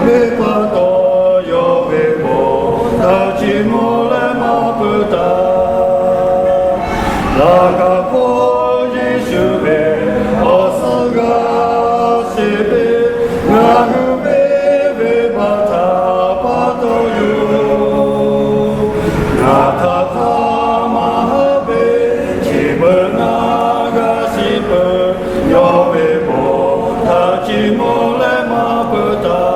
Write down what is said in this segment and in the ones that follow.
Venˇ pa taw yawˇ ve bon htaꞈ chiˇ mvuh leh maˇ peuˬ taˍ. Laꞈ ka hk'oˆ Yeˍsuˆ ve awˬ suhˉ g'a sheˍ ve, ngaˬ hui venˇ ve baꞈ htaꞈ pa taw yoˬ. Ngaˬ htaꞈ hk'aˇ maˇ haˉ ve, chi beuꞈ ngaˬ g'a shiˍ peuˬ, yawˇ ve bon htaꞈ chiˇ mvuh leh maˇ peuˬ taˍ.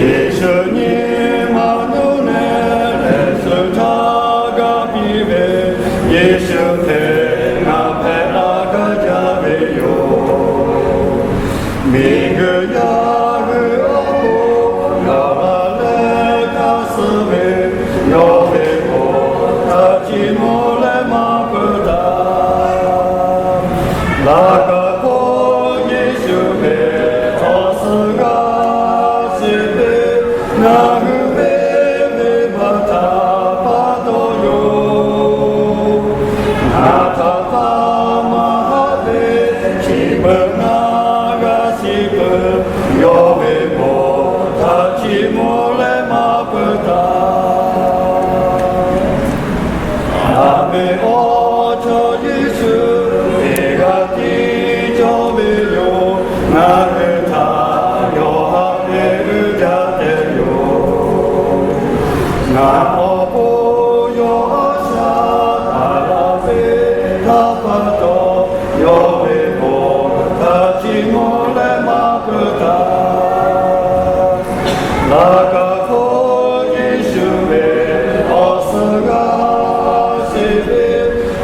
Yeˍsuˆ nyi ma nuˇ nehˬ lehˬ, suh htaˇ g'a piˇ ve, Yeˍsuˆ hk'e ngaˬ hpehꞈ la gaˇ jaˇ ve yoˬ. Miˬguiˬ yaˇ hui awˬ hk'oˆ gaˬ la leh hk'aˇ suh ve, yawˇ ve bon htaꞈ chiˇ mvuh leh maˇ peuˬ taˍ. Laꞈ ka hk'oˆ Yeˍsuˆ ve awˬ suhˉ g'a sheˍ ve, ngaˬ hui venˇ ve baꞈ htaꞈ pa taw yoˬ. Ngaˬ htaꞈ hk'aˇ maˇ haˉ ve, chi beuꞈ ngaˬ g'a shiˍ peuˬ, yawˇ ve bon htaꞈ chiˇ mvuh leh maˇ peuˬ taˍ. Daꞈ ve awˬ chaw Yeˍsuˆ, teˇ g'aˇ tiˉ cawˇ ve yoˬ. Ngaˬ hui htaꞈ yawˇ haꞈ ve g'uˇ jaˇ tehꞈ yoˬ. Ngaˬ awˬ pon yawˇ a shaꞈ taˍ la ve htaˇ pa taw, yawˇ ve bon htaꞈ chiˇ mvuh leh maˇ peuˬ taˍ. Laꞈ ka hk'oˆ Yeˍsuˆ ve awˬ suhˉ g'a sheˍ ve,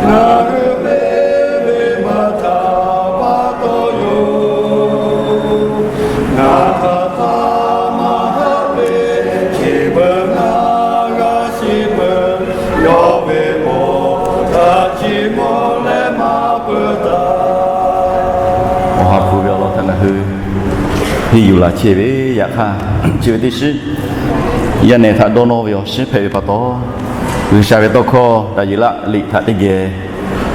ngaˬ hui venˇ ve baꞈ htaꞈ pa taw yoˬ. Ngaˬ htaꞈ hk'aˇ maˇ haˉ ve, chi beuꞈ ngaˬ g'a shiˍ peuˬ, yawˇ ve bon htaꞈ chiˇ mvuh leh maˇ peuˬ taˍ. Awˬ ha hpu ve awˬ lawn htaꞈ ngaˬ hui henˇ yuˬ laˬ chehˇ ve, yaꞈ hk'aˇ chi ve teˇ shiˉ yaˇ nehˬ htaꞈ dawˇ nawˇ ve awˬ shiˉ hpehꞈ ve pa taw, G'uiˬsha ve tawˇ hkawˇ Daˍyeˍlaˆ liꞈ htaꞈ teˇ geh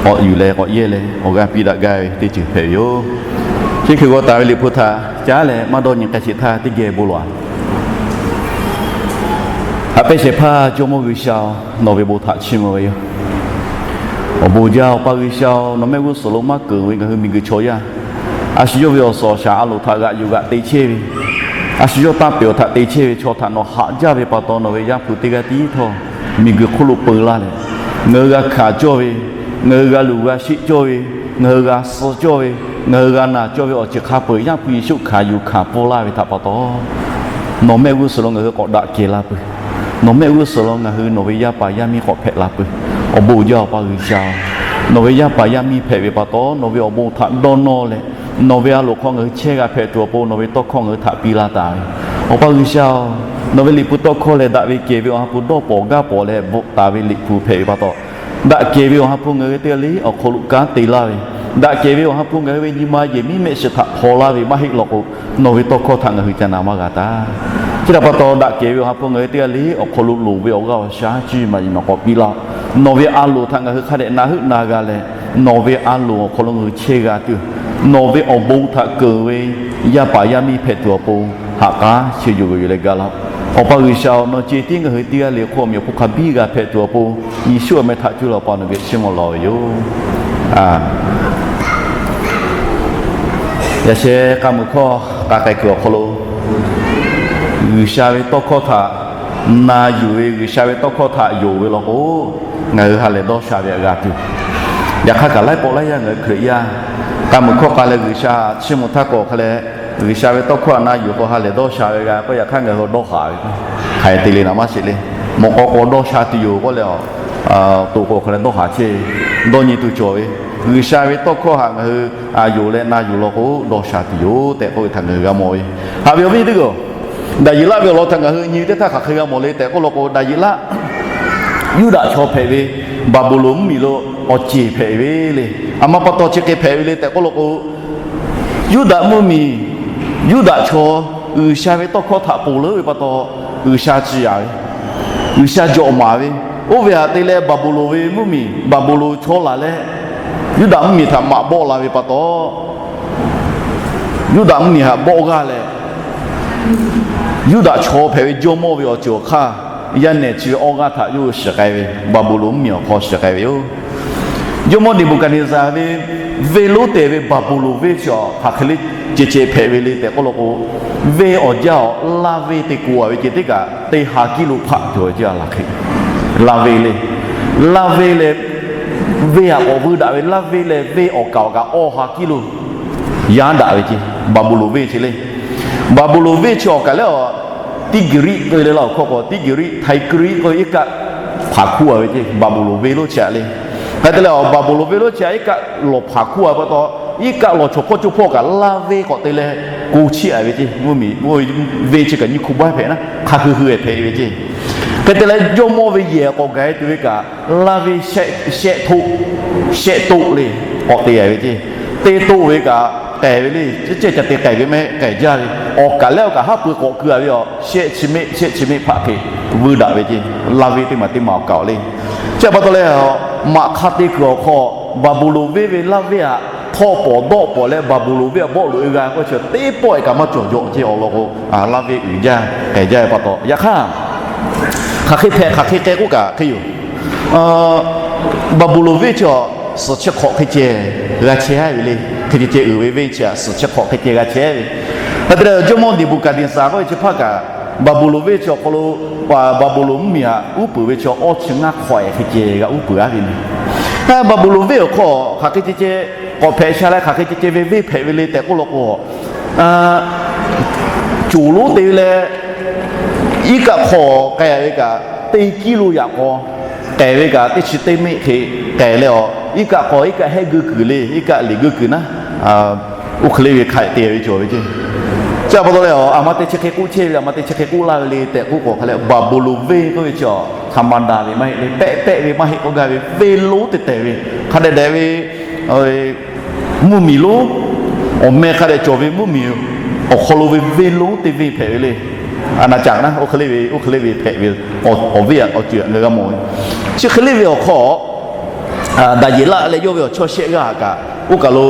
k'awꞈ yuˬ leh k'awꞈ yehˇ leh awˬ g'aˇ piˇ daꞈ gaˇ ve teˇ ceuˬ hpehꞈ ve yoˬ. Chi hk'e g'aw taˍ ve Liꞈ hpu htaꞈ caˉ leh maˇ dawˇ nyi k'ai sheˍ htaˇ teˇ geh bon lawˬ-a. Haꞈ pehnˇ shehˍ hpaˇ Jawˇmawˇ G'uiˬsha-oˬ, nawˬ ve bon htaꞈ chiˇ mvuh ve yoˬ. Awˬ bon jaˇ, Awˬ pa G'uiˬsha-oˬ, nawˬ mehˆ g'uˇ suhˍ lo maˇ keunˍ ve ngaˬ hui miˬguiˬ chaw yaˇ, a shu yawˇ ve awˬ suhˍ awˬ shaˍ a loˍ htaꞈ g'aꞈ yuˬ g'aꞈ te chehˇ ve, a shu yawˇ taˇ pehˬ awˬ htaꞈ te chehˇ ve chaw htaꞈ nawˬ haꞈ jaˇ ve pa taw, nawˬ ve Yaˇ hpu teˇ g'aˇ tiˉ htawˇ miˬguiˬ hk'oˆ lo peu laˇ leh, ngaˬ hui g'a hkanˍ cawˇ ve, ngaˬ hui g'a luˬ g'a sheˆ cawˇ ve, ngaˬ hui g'a suh cawˇ ve, ngaˬ hui g'a naˬ cawˇ ve awˬ ceuˬ hk'a peu-eˬ Yaˇ hpu Yeˍsuˆ hkanˍ yuˬ hkanˍ pfuhˇ laˇ ve htaꞈ pa taw, nawˬ mehˆ g'uˇ suhˍ lo ngaˬ hui k'awꞈ daꞈ kehˬ la peuˬ. Nawˬ mehˆ g'uˇ suhˍ lo ngaˬ hui nawˬ ve yaˇ paˍ yaˇ miˇ k'awꞈ hpehꞈ la peuˬ. Awˬ bon jaˇ, Awˬ pa G'uiˬsha-oˬ, nawˬ ve yaˇ paˍ yaˇ miˇ hpehꞈ ve pa taw, nawˬ ve awˬ bon htaꞈ dawˇ nawˇ leh, nawˬ ve a loˍ hk'aw ngaˬ hui chehˇ g'a hpehꞈ tuˬ awˬ pon nawˬ ve tawˇ hkawˇ ngaˬ hui htaꞈ piˇ laˇ taˍ ve, Awˬ pa G'uiˬsha-oˬ, nawˬ ve Liꞈ hpu tawˇ hkawˇ lehˬ daꞈ ve kehˬ ve Awˬ ha hpu dawˇ pawnˍ gaˇ pawnˍ leh bvuhꞈ taˍ ve Liꞈ hpu hpehꞈ ve pa taw, daꞈ kehˬ ve Awˬ ha hpu ngaˬ hui teˇ g'aˇ le awˬ hk'aw lo kanˉ te laˇ ve, daꞈ kehˬ ve Awˬ ha hpu ngaˬ hui ve nyi ma yehˬ miˉ mehˆ shiˍ htaꞈ hpaw laˇ ve maˇ heˆ law k'o, nawˬ ve tawˇ hkawˇ htaꞈ ngaˬ hui ca na maˇ g'a taˍ. Chi htaꞈ pa taw, daꞈ kehˬ ve Awˬ ha hpu ngaˬ hui teˇ g'aˇ le awˬ hk'aw lo loˍ ve awˬ g'aˇ awˬ shaˉ cuˇ yiˍ maˍ yiˍ nawˬ k'awꞈ piˇ laˇ-oˬ. Nawˬ ve a loˍ htaꞈ ngaˬ hui hk'a dehꞈ na heuˆ na g'a leh, nawˬ ve a loˍ awˬ hk'aw lo ngaˬ hui chehˇ g'a tuˬ, nawˬ ve awˬ bon htaꞈ keunˍ ve yaˇ paˍ yaˇ miˇ hpehꞈ tuˬ awˬ pon ha k'aˉ chi yuˬ g'uiˬ yuˬ leh ga laˇ-oˬ. Awˬ pa G'uiˬsha-oˬ, nawˬ ceh tiˉ ngaˬ hui teˇ g'aˇ le hk'oˆ awˬ meꞈ awˬ hponˇ hk'a biˇ g'a hpehꞈ tuˬ awˬ pon, Yeˍsuˆ awˬ meh htaꞈ cuˇ leh Awˬ pa nawˬ geh chiˇ mvuh lawˬ ve yoˬ. Yaꞈ sheh k'a muiˬ hkawˇ k'a k'ai kuiˬ awˬ hk'aw lo G'uiˬsha ve tawˇ hkawˇ htaꞈ na yuˬ ve, G'uiˬsha ve tawˇ hkawˇ htaꞈ yonˍ ve law k'o, ngaˬ hui ha lehˬ dawˇ sha ve htaꞈ g'a tuˬ. Yaꞈ hk'aˇ, kaꞈ laiˉ pawˆ laiˉ yaˇ ngaˬ hui Hkriꞈ yaˇ k'a muiˬ hkawˇ k'a leh G'uiˬsha chiˇ mvuh htaˇ k'awꞈ hk'a leh, G'uiˬsha ve tawˇ hkawˇ htaꞈ na yuˬ k'o ha lehˬ dawˇ sha ve g'a k'o, yaꞈ hk'aˇ ngaˬ hui dawˇ haˍ ve hk'aˬ hk'e te le naˍ maˇ sheˍ le. Mawꞈ k'aw k'o dawˇ sha tuˬ yoˬ k'oˆ leh, toꞈ k'o hk'a leh dawˇ haˍ chehˇ ve, dawˇ nyi tuˬ cawˬ ve, G'uiˬsha ve tawˇ hkawˇ htaꞈ ngaˬ hui a yonˍ leh na yuˬ law k'o, dawˇ sha tuˬ yoˬ tehꞈ k'oˆ ve htaꞈ ngaˬ hui g'a mawˬ ve. Haꞈ ve awˬ viˉ teˇ g'aˇ-oˬ, Daˍyeˍlaˆ ve awˬ lawn htaꞈ ngaˬ hui nyi ve teˇ htaˇ hk'aˬ hk'e g'a mawˬ le tehꞈ k'oˆ law k'o, Daˍyeˍlaˆ Yuˇdaꞈ chaw hpehꞈ ve, Baˍbuˍlonˍ mvuhˇmiˬ lo awˬ ceˬ hpehꞈ ve le. A ma pa taw chi hk'e hpehꞈ ve le tehꞈ k'oˆ law k'o, Yuˇdaꞈ mvuhˇmiˬ, Yuˇdaꞈ chaw G'uiˬsha ve tawˇ hkawˇ htaꞈ ponˬ leuˉ ve pa taw, G'uiˬsha ciˍ yaˍ ve, G'uiˬsha jawꞈ maˍ ve, oˇ ve htaꞈ te leh Baˍbuˍlonˍ ve mvuhˇmiˬ, Baˍbuˍlonˍ chaw laˬ leh Yuˇdaꞈ mvuhˇmiˬ htaꞈ maꞈ bawˆ la ve pa taw, Yuˇdaꞈ mvuhˇmiˬ htaꞈ bawˆ g'aˇ leh, Yuˇdaꞈ chaw hpehꞈ ve jawˇmawˇ ve awˬ ceuˬ awˬ hk'aˇ, yaˇ nehˬ chi ve awˇ g'aˇ htaꞈ yawˇ hui shiˍ k'ai ve, Baˍbuˍlonˍ mvuhˇmiˬ awˬ hk'aw shiˍ k'ai ve yoˬ. Jawˇmawˇ Neˍbuˍhkaˍneˍzaˍ ve venˇ lonˉ tehˬ ve Baˍbuˍlonˍ venˇ chi awˬ hk'aˬ hk'e le ceh ceh hpehꞈ ve le tehꞈ k'oˆ law k'o, venˇ awˬ jaˇ awˬ laˇ venˇ te k'o a ve ceh teˇ kaꞈ teˇ ha kiˇ lo hpaˆ cawˬ ve ceˇ a laˬ hk'e. Laˇ venˇ le, laˇ venˇ leh venˇ aꞈ k'awꞈ vuiˇ daꞈ ve laˇ venˇ leh venˇ awˬ kaˍ awˬ kaꞈ awˇ ha kiˇ lo yaˇ daꞈ ve ceˇ, Baˍbuˍlonˍ venˇ chi le. Baˍbuˍlonˍ venˇ chi awˬ kaˍ leh a, Tiˇgiˍriˆ k'oˆ ve le laˇ awˬ hkawˇ k'o, Tiˇgiˍriˆ, Htaˇiˍkiˇriˆ k'oˆ ve iˉ kaˆ hpaˍ hkuˇ a ve ceˇ, Baˍbuˍlonˍ venˇ lonˉ chi a le. Hk'e te leh a, Baˍbuˍlonˍ venˇ lonˉ chi a iˉ kaˆ lawˬ hpaˍ hkuˇ a pa taw, iˉ kaˆ lawˬ chaw hpawˇ coˇ hpawˇ kaꞈ laˇ venˇ k'awꞈ te leh ko chiˇ a ve ceˇ. Mvuhˇmiˬ venˇ chi kaꞈ nyiˇ hkuˇ baˆ hpehꞈ naˉ, hk'a hui hui hpehꞈ ve ceˇ. Hk'e te leh jawˇmawˇ ve yehˬ k'awꞈ gaˬ e tuˬ ve kaꞈ, laˇ venˇ shehˆ toˆ, shehˆ toˆ le k'awꞈ te a ve ceˇ. Teˇ toˆ ve kaꞈ k'ehˬ ve le, ceh ca te k'ehˬ ve mehˆ k'ehˬ jaˇ ve, awˬ kaˍ leh awˬ kaˍ haˉ pui k'awꞈ keu a ve a, shehˆ chi mehˆ shehˆ chi mehˆ hpaˆ hk'e vuiˇ daꞈ ve ceˇ. Laˇ venˇ teˇ maˬ teˇ maˬ awˬ kaˍ awˬ le. Chi pa taw leh a, maꞈ hk'a te kuiˬ awˬ hk'aw, Baˍbuˍlonˍ venˇ ve laˇ venˇ aꞈ htawˆ pawˍ dawˆ pawˍ leh Baˍbuˍlonˍ venˇ aꞈ bawˆ loꞈ e g'a k'oˆ chi teˇ pawˆ e kaꞈ maˇ cawˬ jawꞈ ceˇ awˬ lawn k'o, laˇ venˇ uiˍ jaˇ k'ehˬ jaˇ ve pa taw. Yaꞈ hk'aˇ, hk'aˬ hk'e hpehꞈ hk'aˬ hk'e k'ai k'oˆ kaꞈ hk'e yoˬ. Baˍbuˍlonˍ venˇ chi a suhˍ chi hk'awꞈ hk'e ceh g'a chehˇ ve le. Hk'e ceh ceh uiˍ ve venˇ chi a suhˍ chi hk'awꞈ hk'e ceh g'a chehˇ ve. Hk'e te leh jawˇmawˇ Neˍbuˍhkaˍneˍzaˍ k'oˆ ve chi hpaˇ kaꞈ, Baˍbuˍlonˍ venˇ chi awˬ hk'aw lo Baˍbuˍlonˍ mvuhˇmiˬ aꞈ uˉ peunˍ ve chi awˇ chi ngaˇ hk'awꞈ e hk'e ceh g'a uˉ peunˍ a ve le. Baˍbuˍlonˍ venˇ awˬ hk'aw hk'aˬ hk'e ceh ceh k'awꞈ hpehꞈ sha leh hk'aˬ hk'e ceh ceh ve venˇ hpehꞈ ve le tehꞈ k'oˆ law k'o, coˬ lonˉ te ve leh, iˉ kaˆ hk'aw k'ai ve kaꞈ teˇ kiˇ lo yaꞈ k'aw k'ehˬ ve kaꞈ teˇ chi teˇ mehˆ hk'e k'ehˬ leh a, iˉ kaˆ hk'aw iˉ kaˆ hehˆ geuˆ kuiˬ le, iˉ kaˆ liꞈ geuˆ kuiˬ naˉ, oˇ hk'e le ve hk'aꞈ te ve cawˬ ve ceˇ. Chi pa taw leh a, aˬ ma te chi hk'e k'oˆ chehˇ ve, aˬ ma te chi hk'e k'oˆ laˇ ve le tehꞈ k'oˆ k'o hk'a leh, Baˍbuˍlonˍ venˇ k'oˆ ve chi a hk'a ma daꞈ ve maˇ heˆ le, pehˆ pehˆ ve maˇ heˆ k'oˆ gaˇ ve, venˇ lonˉ te tehˬ ve, hk'a dehꞈ dehꞈ ve mvuhˇmiˬ lonˉ, awˬ meh hk'a dehꞈ cawˬ ve mvuhˇmiˬ awˬ hk'aw lo ve venˇ lonˉ teˇ venˇ hpehꞈ ve le. A na caꞈ naˉ oˇ hk'e le ve, oˇ hk'e le ve hpehꞈ ve, awˬ venˇ aꞈ awˬ ceuˬ aꞈ ngaˬ g'a mawˬ ve. Chi hk'e le ve awˬ hk'aw, Daˍyeˍlaˆ leh yawˇ ve awˬ chawˇ shehˆ g'aˇ kaꞈ oˇ kaˬ lo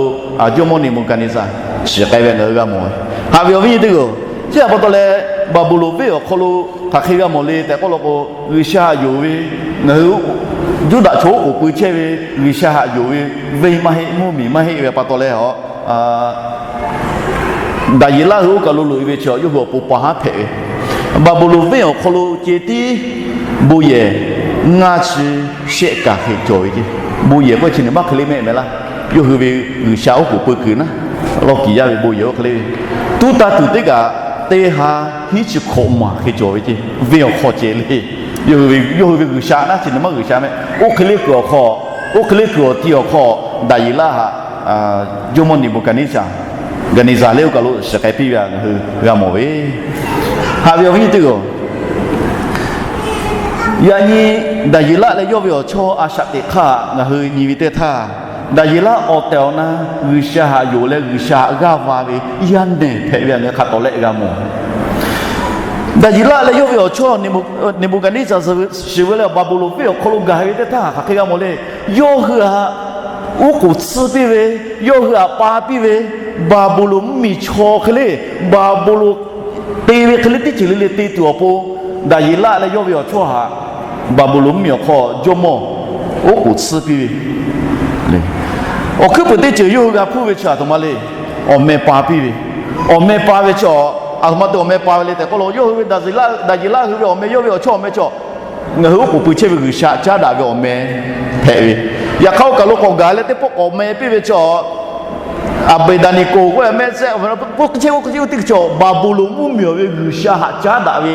jawˇmawˇ Neˍbuˍhkaˍneˍzaˍ shiˍ k'ai ve ngaˬ hui g'a mawˬ ve. Haꞈ ve awˬ viˉ nyi teˇ hpaˍ-oˬ, chi pa taw leh Baˍbuˍlonˍ venˇ awˬ hk'aw lo hk'aˬ hk'e g'a mawˬ le tehꞈ k'oˆ law k'o, G'uiˬsha htaꞈ yonˍ ve, ngaˬ hui Yuˇdaꞈ chaw oˉ k'oˍ pui chehˇ ve G'uiˬsha htaꞈ yonˍ ve venˇ maˇ heˆ, mvuhˇmiˬ maˇ heˆ ve pa taw leh a, Daˍyeˍlaˆ hui oˇ kaˬ lo loꞈ e ve chi yawˇ hui awˬ pon pa haˉ hpehꞈ ve. Baˍbuˍlonˍ venˇ awˬ hk'aw lo ceh tiˉ bon yehˬ ngaˇ chi shehˆ kaˬ hk'e cawˬ ve ceˇ. Bon yehˬ k'oˆ chi nyi maˇ hk'e le mehˆ mehˍ laˇ. Yawˇ hui ve G'uiˬsha oˉ k'oˍ pui kuiˬ naˉ, lawˇ kiˍ yaˇ ve bon yehˬ oˇ hk'e le ve, tuˉ taˇ tuˬ teˇ kaꞈ teˇ ha hiˉ chi hkawꞈ maˬ hk'e cawˬ ve ceˇ. Venˇ awˬ hk'aw ceh le. Yawˇ hui ve G'uiˬsha naˉ chi nyi maˇ G'uiˬsha mehˆ. Oˇ hk'e le kuiˬ awˬ hk'aw, oˇ hk'e le kuiˬ awˬ ti awˬ hk'aw Daˍyeˍlaˆ htaꞈ jawˇmawˇ Neˍbuˍhkaˍneˍzaˍ, Kaˍneˍzaˍ lehˬ oˇ kaˬ lo shiˍ k'ai piˇ ve ngaˬ hui g'a mawˬ ve. Haꞈ ve awˬ viˉ nyi teˇ hpaˍ-oˬ, yaꞈ nyi Daˍyeˍlaˆ leh yawˇ ve awˬ chawˇ a shaꞈ teꞈ hk'aˇ ngaˬ hui nyi ve teˇ htaˇ, Daˍyeˍlaˆ awˬ tehˬ awˬ na G'uiˬsha htaꞈ yonˍ leh G'uiˬsha htaꞈ g'aˇ va ve yaˇ nehˬ hpehꞈ ve ngaˬ hui hk'a tawˍ lehˆ g'a mawˬ. Daˍyeˍlaˆ leh yawˇ ve awˬ chawˇ Neˍbuˍhkaˍneˍzaˍ shiˍ ve leh Baˍbuˍlonˍ venˇ awˬ hk'aw lo gaˬ ve teˇ htaˇ hk'aˬ hk'e g'a mawˬ le. Yawˇ hui htaꞈ oˉ k'oˍ tsuhˇ piˇ ve, yawˇ hui htaꞈ pa piˇ ve, Baˍbuˍlonˍ mvuhˇmiˬ chaw hk'e le, Baˍbuˍlonˍ te ve hk'e le teˇ ceuˬ le le te tuˬ awˬ pon, Daˍyeˍlaˆ leh yawˇ ve awˬ chawˇ htaꞈ Baˍbuˍlonˍ mvuhˇmiˬ awˬ hk'aw jawˇmawˇ oˉ k'oˍ tsuhˇ piˇ ve. Awˬ hkuiˉ puiˍ teˇ ceuˬ yawˇ hui g'a hpuˇ ve chi a htoꞈ ma le. Awˬ meh pa piˇ ve. Awˬ meh pa ve chi a, aˬ htoꞈ ma te awˬ meh pa ve le tehꞈ k'oˆ law, yawˇ hui ve Daˍyeˍlaˆ hui ve awˬ meh, yawˇ ve awˬ chawˇ awˬ meh chi a, ngaˬ hui oˉ k'oˍ pui chehˇ ve G'uiˬsha caˉ daꞈ ve awˬ meh hpehꞈ ve. Yaꞈ hk'aˇ oˇ kaˬ lo k'awꞈ gaˬ leh teˇ pawˆ k'awꞈ meh piˇ ve chi a, Aˍbeˍdaˍneˍkoˍ k'oˆ ve mehˆ shehˆ, oˇ hk'e chehˇ oˇ hk'e chehˇ oˇ teˇ ceuˬ chi a Baˍbuˍlonˍ mvuhˇmiˬ ve G'uiˬsha htaꞈ caˉ daꞈ ve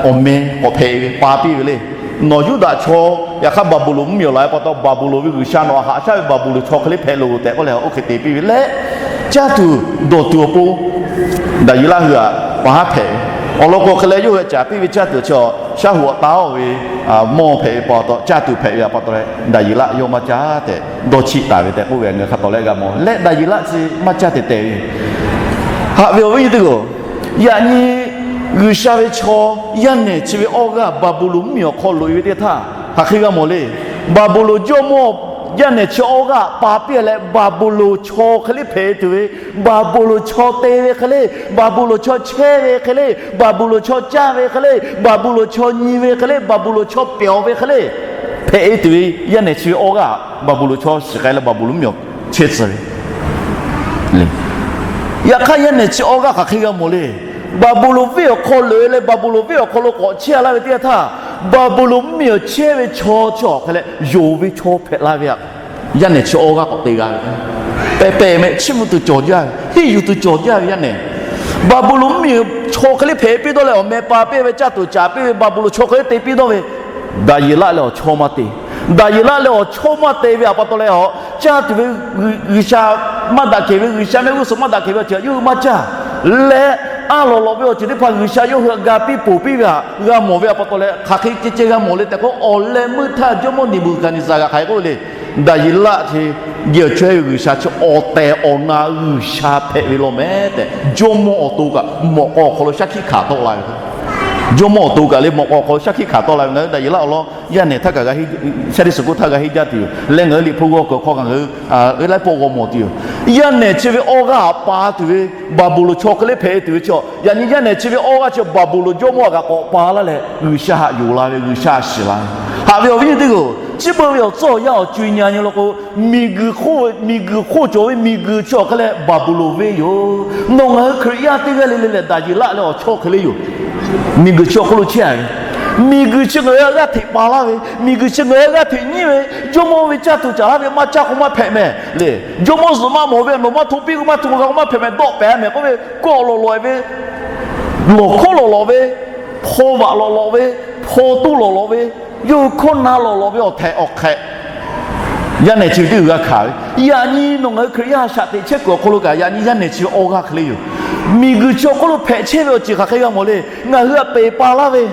awˬ meh k'awꞈ hpehꞈ ve pa piˇ ve le. Nawˬ Yuˇdaꞈ chaw, yaꞈ hk'aˇ Baˍbuˍlonˍ mvuhˇmiˬ awˬ laˬ ve pa taw Baˍbuˍlonˍ ve G'uiˬsha nawˬ htaꞈ haꞈ shaˉ ve Baˍbuˍlonˍ chaw hk'e le hpehꞈ loˬ tehꞈ k'oˆ leh oˇ hk'e te piˇ ve leh, caˇ tuˬ dawˬ tuˬ awˬ pon Daˍyeˍlaˆ hui htaꞈ pa haˉ hpehꞈ ve. Awˬ lawn k'o hk'e leh yawˇ hui htaꞈ caˍ piˇ ve caˇ tuˬ chi a, shaˉ hoꞈ taˉ ve mawˇ hpehꞈ ve pa taw, caˇ tuˬ hpehꞈ ve pa taw leh Daˍyeˍlaˆ yawˇ maˇ caˇ tehꞈ dawˇ chiˆ taˍ ve tehꞈ k'oˆ ve ngaˬ hui hk'a tawˍ lehˆ g'a mawˬ leh, Daˍyeˍlaˆ chi maˇ caˇ tehˬ tehˬ ve. Haꞈ ve awˬ viˉ nyi teˇ hpaˍ-oˬ, yaꞈ nyi G'uiˬsha ve chaw yaˇ nehˬ chi ve awˇ g'aˇ Baˍbuˍlonˍ mvuhˇmiˬ awˬ hk'aw loꞈ e ve teˇ htaˇ hk'aˬ hk'e g'a mawˬ le. Baˍbuˍlonˍ jawˇmawˇ yaˇ nehˬ chi awˇ g'aˇ pa piˇ leh Baˍbuˍlonˍ chaw hk'e le hpehꞈ tuˬ ve, Baˍbuˍlonˍ chaw te ve hk'e le, Baˍbuˍlonˍ chaw chehˇ ve hk'e le, Baˍbuˍlonˍ chaw caˇ ve hk'e le, Baˍbuˍlonˍ chaw nyi ve hk'e le, Baˍbuˍlonˍ chaw pyawˬ ve hk'e le, hpehꞈ e tuˬ ve yaˇ nehˬ chi ve awˇ g'aˇ Baˍbuˍlonˍ chaw shiˍ k'ai leh Baˍbuˍlonˍ miˬ awˬ chehˇ tcuh ve. Yaꞈ hk'aˇ yaˇ nehˬ chi awˇ g'aˇ hk'aˬ hk'e g'a mawˬ le. Baˍbuˍlonˍ venˇ awˬ hk'aw loꞈ e leh Baˍbuˍlonˍ venˇ awˬ hk'aw lo k'awꞈ chehˇ laˇ ve teˇ yanˇ htaˇ, Baˍbuˍlonˍ miˬ awˬ chehˇ ve chaw chi awˬ hk'e leh yonˍ ve chaw hpehꞈ la ve htaꞈ yaˇ nehˬ chi awˇ g'aˇ k'awꞈ te g'a ve. Pehˬ pehˬ meh chiˇ mvuh tuˬ cawˬ jaˇ ve, henˇ yuˬ tuˬ cawˬ jaˇ ve yaˇ nehˬ. Baˍbuˍlonˍ miˬ chaw hk'e le hpehꞈ piˇ dawˇ leh awˬ meh pa piˇ ve, caˇ tuˬ caˍ piˇ ve, Baˍbuˍlonˍ chaw hk'e le te piˇ dawˇ ve, Daˍyeˍlaˆ leh awˬ chawˇ maˇ te. Daˍyeˍlaˆ leh awˬ chawˇ maˇ te ve htaꞈ pa taw leh, awˬ caˇ tuˬ ve G'uiˬsha maˇ daꞈ kehˬ ve, G'uiˬsha mehˆ g'uˇ suhˍ maˇ daꞈ kehˬ ve awˬ ceuˬ htaꞈ yawˇ hui maˇ caˇ leh, a lawꞈ lawꞈ ve awˬ ceuˬ teˇ hpaˍ G'uiˬsha yawˇ hui htaꞈ ga piˇ ponˬ piˇ ve htaꞈ g'a mawˬ ve htaꞈ pa taw leh, hk'aˬ hk'e ceh ceh g'a mawˬ le tehꞈ k'o, awˬ leh meuˇ htaˇ jawˇmawˇ Neˍbuˍhkaˍneˍzaˍ g'a hk'aˬ hk'e k'oˆ ve le. Daˍyeˍlaˆ chi, yehˬ awˬ chaweh ve G'uiˬsha chi awˬ tehˬ awˬ na G'uiˬsha hpehꞈ ve law meh tehꞈ, jawˇmawˇ awˬ to kaꞈ mawꞈ k'aw awˬ hk'aw lo shaˉ hkiˆ hkanˍ tawˆ la ve. Jawˇmawˇ awˬ to kaꞈ le mawꞈ k'aw awˬ hk'aw lo shaˉ hkiˆ hkanˍ tawˆ la ve. Ngaˬ hui Daˍyeˍlaˆ awˬ lawn yaˇ nehˬ htaˇ kaꞈ g'a, Sunday school htaˇ g'a henˇ jaˇ tuˬ yoˬ. Leh ngaˬ hui Liꞈ hpu g'aw kuiˬ awˬ hk'aw kaꞈ ngaˬ hui laiˉ pawˆ g'aw mawˬ tuˬ yoˬ. Yaˇ nehˬ chi ve awˇ g'aˇ htaꞈ pa tuˬ ve, Baˍbuˍlonˍ chaw hk'e le hpehꞈ tuˬ ve chi, yaꞈ nyi yaˇ nehˬ chi ve awˇ g'aˇ chi Baˍbuˍlonˍ jawˇmawˇ htaꞈ kaꞈ k'awꞈ pa laˇ leh G'uiˬsha htaꞈ yonˍ la ve, G'uiˬsha htaꞈ shiˍ la ve. Haꞈ ve awˬ viˉ nyi teˇ hpaˍ-oˬ, chi beuꞈ ve awˬ tcuhˉ awˬ yanˇ awˬ co-e nyi law k'o, miˬguiˬ hk'oˆ, miˬguiˬ hk'oˆ cawˬ ve miˬguiˬ chi awˬ hk'e leh Baˍbuˍlonˍ venˇ yoˬ. Nawˬ ngaˬ hui Hkriꞈ yaˇ teˇ g'aˇ le le leh Daˍyeˍlaˆ leh awˬ chawˇ hk'e le yoˬ. Miˬguiˬ chi awˬ hk'oˆ lo chehˇ a ve, miˬguiˬ chi ngaˬ hui g'aˇ hteꞈ pa laˇ ve, miˬguiˬ chi ngaˬ hui g'aˇ hteꞈ nyiˉ ve, jawˇmawˇ ve caˇ tuˬ caˍ laˇ ve maˇ caˇ k'o maˇ hpehꞈ meh le. Jawˇmawˇ zuhꞈ maˇ mawˬ ve, nawˬ maˇ hto piˇ k'o maˇ hto g'a k'o maˇ hpehꞈ meh, dawˆ pehˍ meh k'oˆ ve, kawˆ lawꞈ lawꞈ ve, lawˬ hkawˉ lawꞈ lawꞈ ve, hpaw vaꞈ lawꞈ lawꞈ ve, hpaw toˇ lawꞈ lawꞈ ve, yawˇ hui hkawˇ na lawꞈ lawꞈ ve awˬ htehꞈ awˬ hk'ehꞈ yaˇ nehˬ chi ve teˇ g'uiˬ g'a hkanˍ ve. Yaꞈ nyi nawˬ ngaˬ hui Hkriꞈ yaˇ shaꞈ teꞈ chehˇ kuiˬ awˬ hk'aw lo kaꞈ, yaꞈ nyi yaˇ nehˬ chi ve awˇ g'aˇ hk'e le yoˬ. Miˬguiˬ chi awˬ hk'oˆ lo hpehꞈ chehˇ ve awˬ ceuˬ hk'aˬ hk'e g'a mawˬ le. Ngaˬ hui htaꞈ peˬ pa laˇ ve,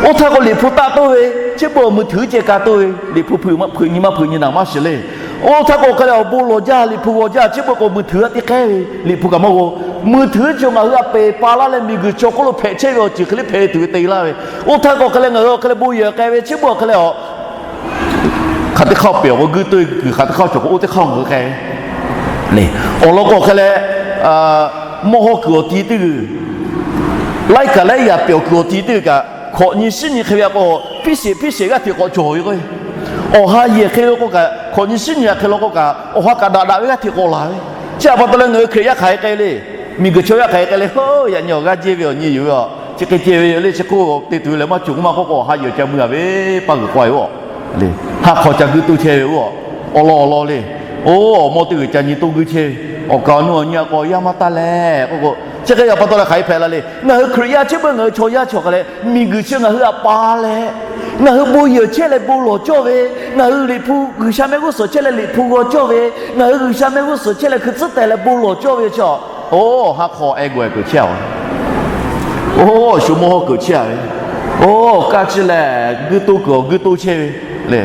oˇ htaˇ k'o Liꞈ hpu taˆ toˇ ve, chi beuꞈ awˬ mui htuiˍ ceh ka toˇ ve, Liꞈ hpu hpeuꞈ nyi maˇ hpeuꞈ nyi naˍ maˇ shiˍ le. Oˇ htaˇ k'o hk'e leh awˬ bon lawˬ jaˇ, Liꞈ hpu g'aw jaˇ, chi beuꞈ k'o mui htuiˍ a teˇ k'ehˉ ve, Liꞈ hpu kaꞈ maˇ g'aw. Mui htuiˍ chi ngaˬ hui htaꞈ peˬ pa laˇ leh miˬguiˬ chi awˬ hk'oˆ lo hpehꞈ chehˇ ve awˬ ceuˬ hk'e le hpehꞈ tuˬ ve te laˇ ve. Oˇ htaˇ k'o hk'e leh ngaˬ hui awˬ hk'e leh bon yehˬ k'ai ve, chi beuꞈ awˬ hk'e leh awˬ hk'aˬ teˇ hk'aˇ pehˬ awˬ k'o guiˇ toˇ kuiˬ hk'aˬ teˇ hk'aˇ cawˬ k'o oˇ teˇ hk'aˇ ngaˬ hui k'ai ve le. Awˬ lawn k'o hk'e leh, mawˇ hawˇ kuiˬ awˬ ti teˇ g'uiˬ, laiˉ kaˍ laiˉ yaꞈ pehˬ awˬ kuiˬ awˬ ti teˇ g'uiˬ kaꞈ, hkawꞈ nyi shiˉ nyi hk'e ve a k'o, hpiˇ sheˍ hpiˇ sheˍ g'aˇ hteꞈ k'awꞈ cawˬ ve k'o, awˬ ha yehˬ hk'e ve k'o kaꞈ, hkawꞈ nyi shiˉ nyi a hk'e law k'o kaꞈ, awˬ ha kaꞈ daꞈ daꞈ ve g'aˇ hteꞈ k'awꞈ laˬ ve. Chi htaꞈ pa taw leh ngaˬ hui Hkriꞈ yaˇ hk'aˬ hk'e k'ai le. Miˬguiˬ chaw yaˇ hk'aˬ hk'e k'ai le. Yaꞈ nyi awˬ g'aˇ jehˇ ve awˬ nyi yuˬ ve a, chi hk'e ceh ve le. Chi hk'oˆ te tuˬ ve leh maˇ cawˬ k'oˆ maˇ k'oˆ k'o, awˬ ha yehˬ ca mui a ve paˇ g'uiˬ k'oˆ a ve oˬ le. Haˉ hk'aw ca guiˇ toˇ chehˇ ve oˬ. Awˬ lawn awˬ lawn le. Oˇ, awˬ mawˇ teˇ g'uiˬ ca nyi toˇ guiˇ chehˇ ve, awˬ kaˍ awˬ nu awˬ nyi a k'o yaˇ maˇ taˇ leh k'oˆ k'o, chi hk'e yaꞈ pa taw leh hk'aˬ hk'e hpehꞈ la le. Ngaˬ hui Hkriꞈ yaˇ chi beuꞈ ngaˬ hui chaw yaˇ chi awˬ hk'e leh, miˬguiˬ chi ngaˬ hui htaꞈ pa leh, ngaˬ hui bon yehˬ chehˇ leh bon lawˬ cawˇ ve, ngaˬ hui Liꞈ hpu G'uiˬsha mehˆ g'uˇ suhˍ chehˇ leh Liꞈ hpu g'aw cawˇ ve, ngaˬ hui G'uiˬsha mehˆ g'uˇ suhˍ chehˇ leh hkui tcuhˉ teh leh bon lawˬ cawˇ ve chi awˬ, oˇ, haˉ hk'aw ehˉ g'awˬ ehˉ keuꞈ chehˇ a ve, oˇ, shu mawˇ hawˇ keuꞈ chehˇ a ve, oˇ, kaˇ chi lehˬ guiˇ toˇ kuiˬ awˬ guiˇ toˇ chehˇ ve le.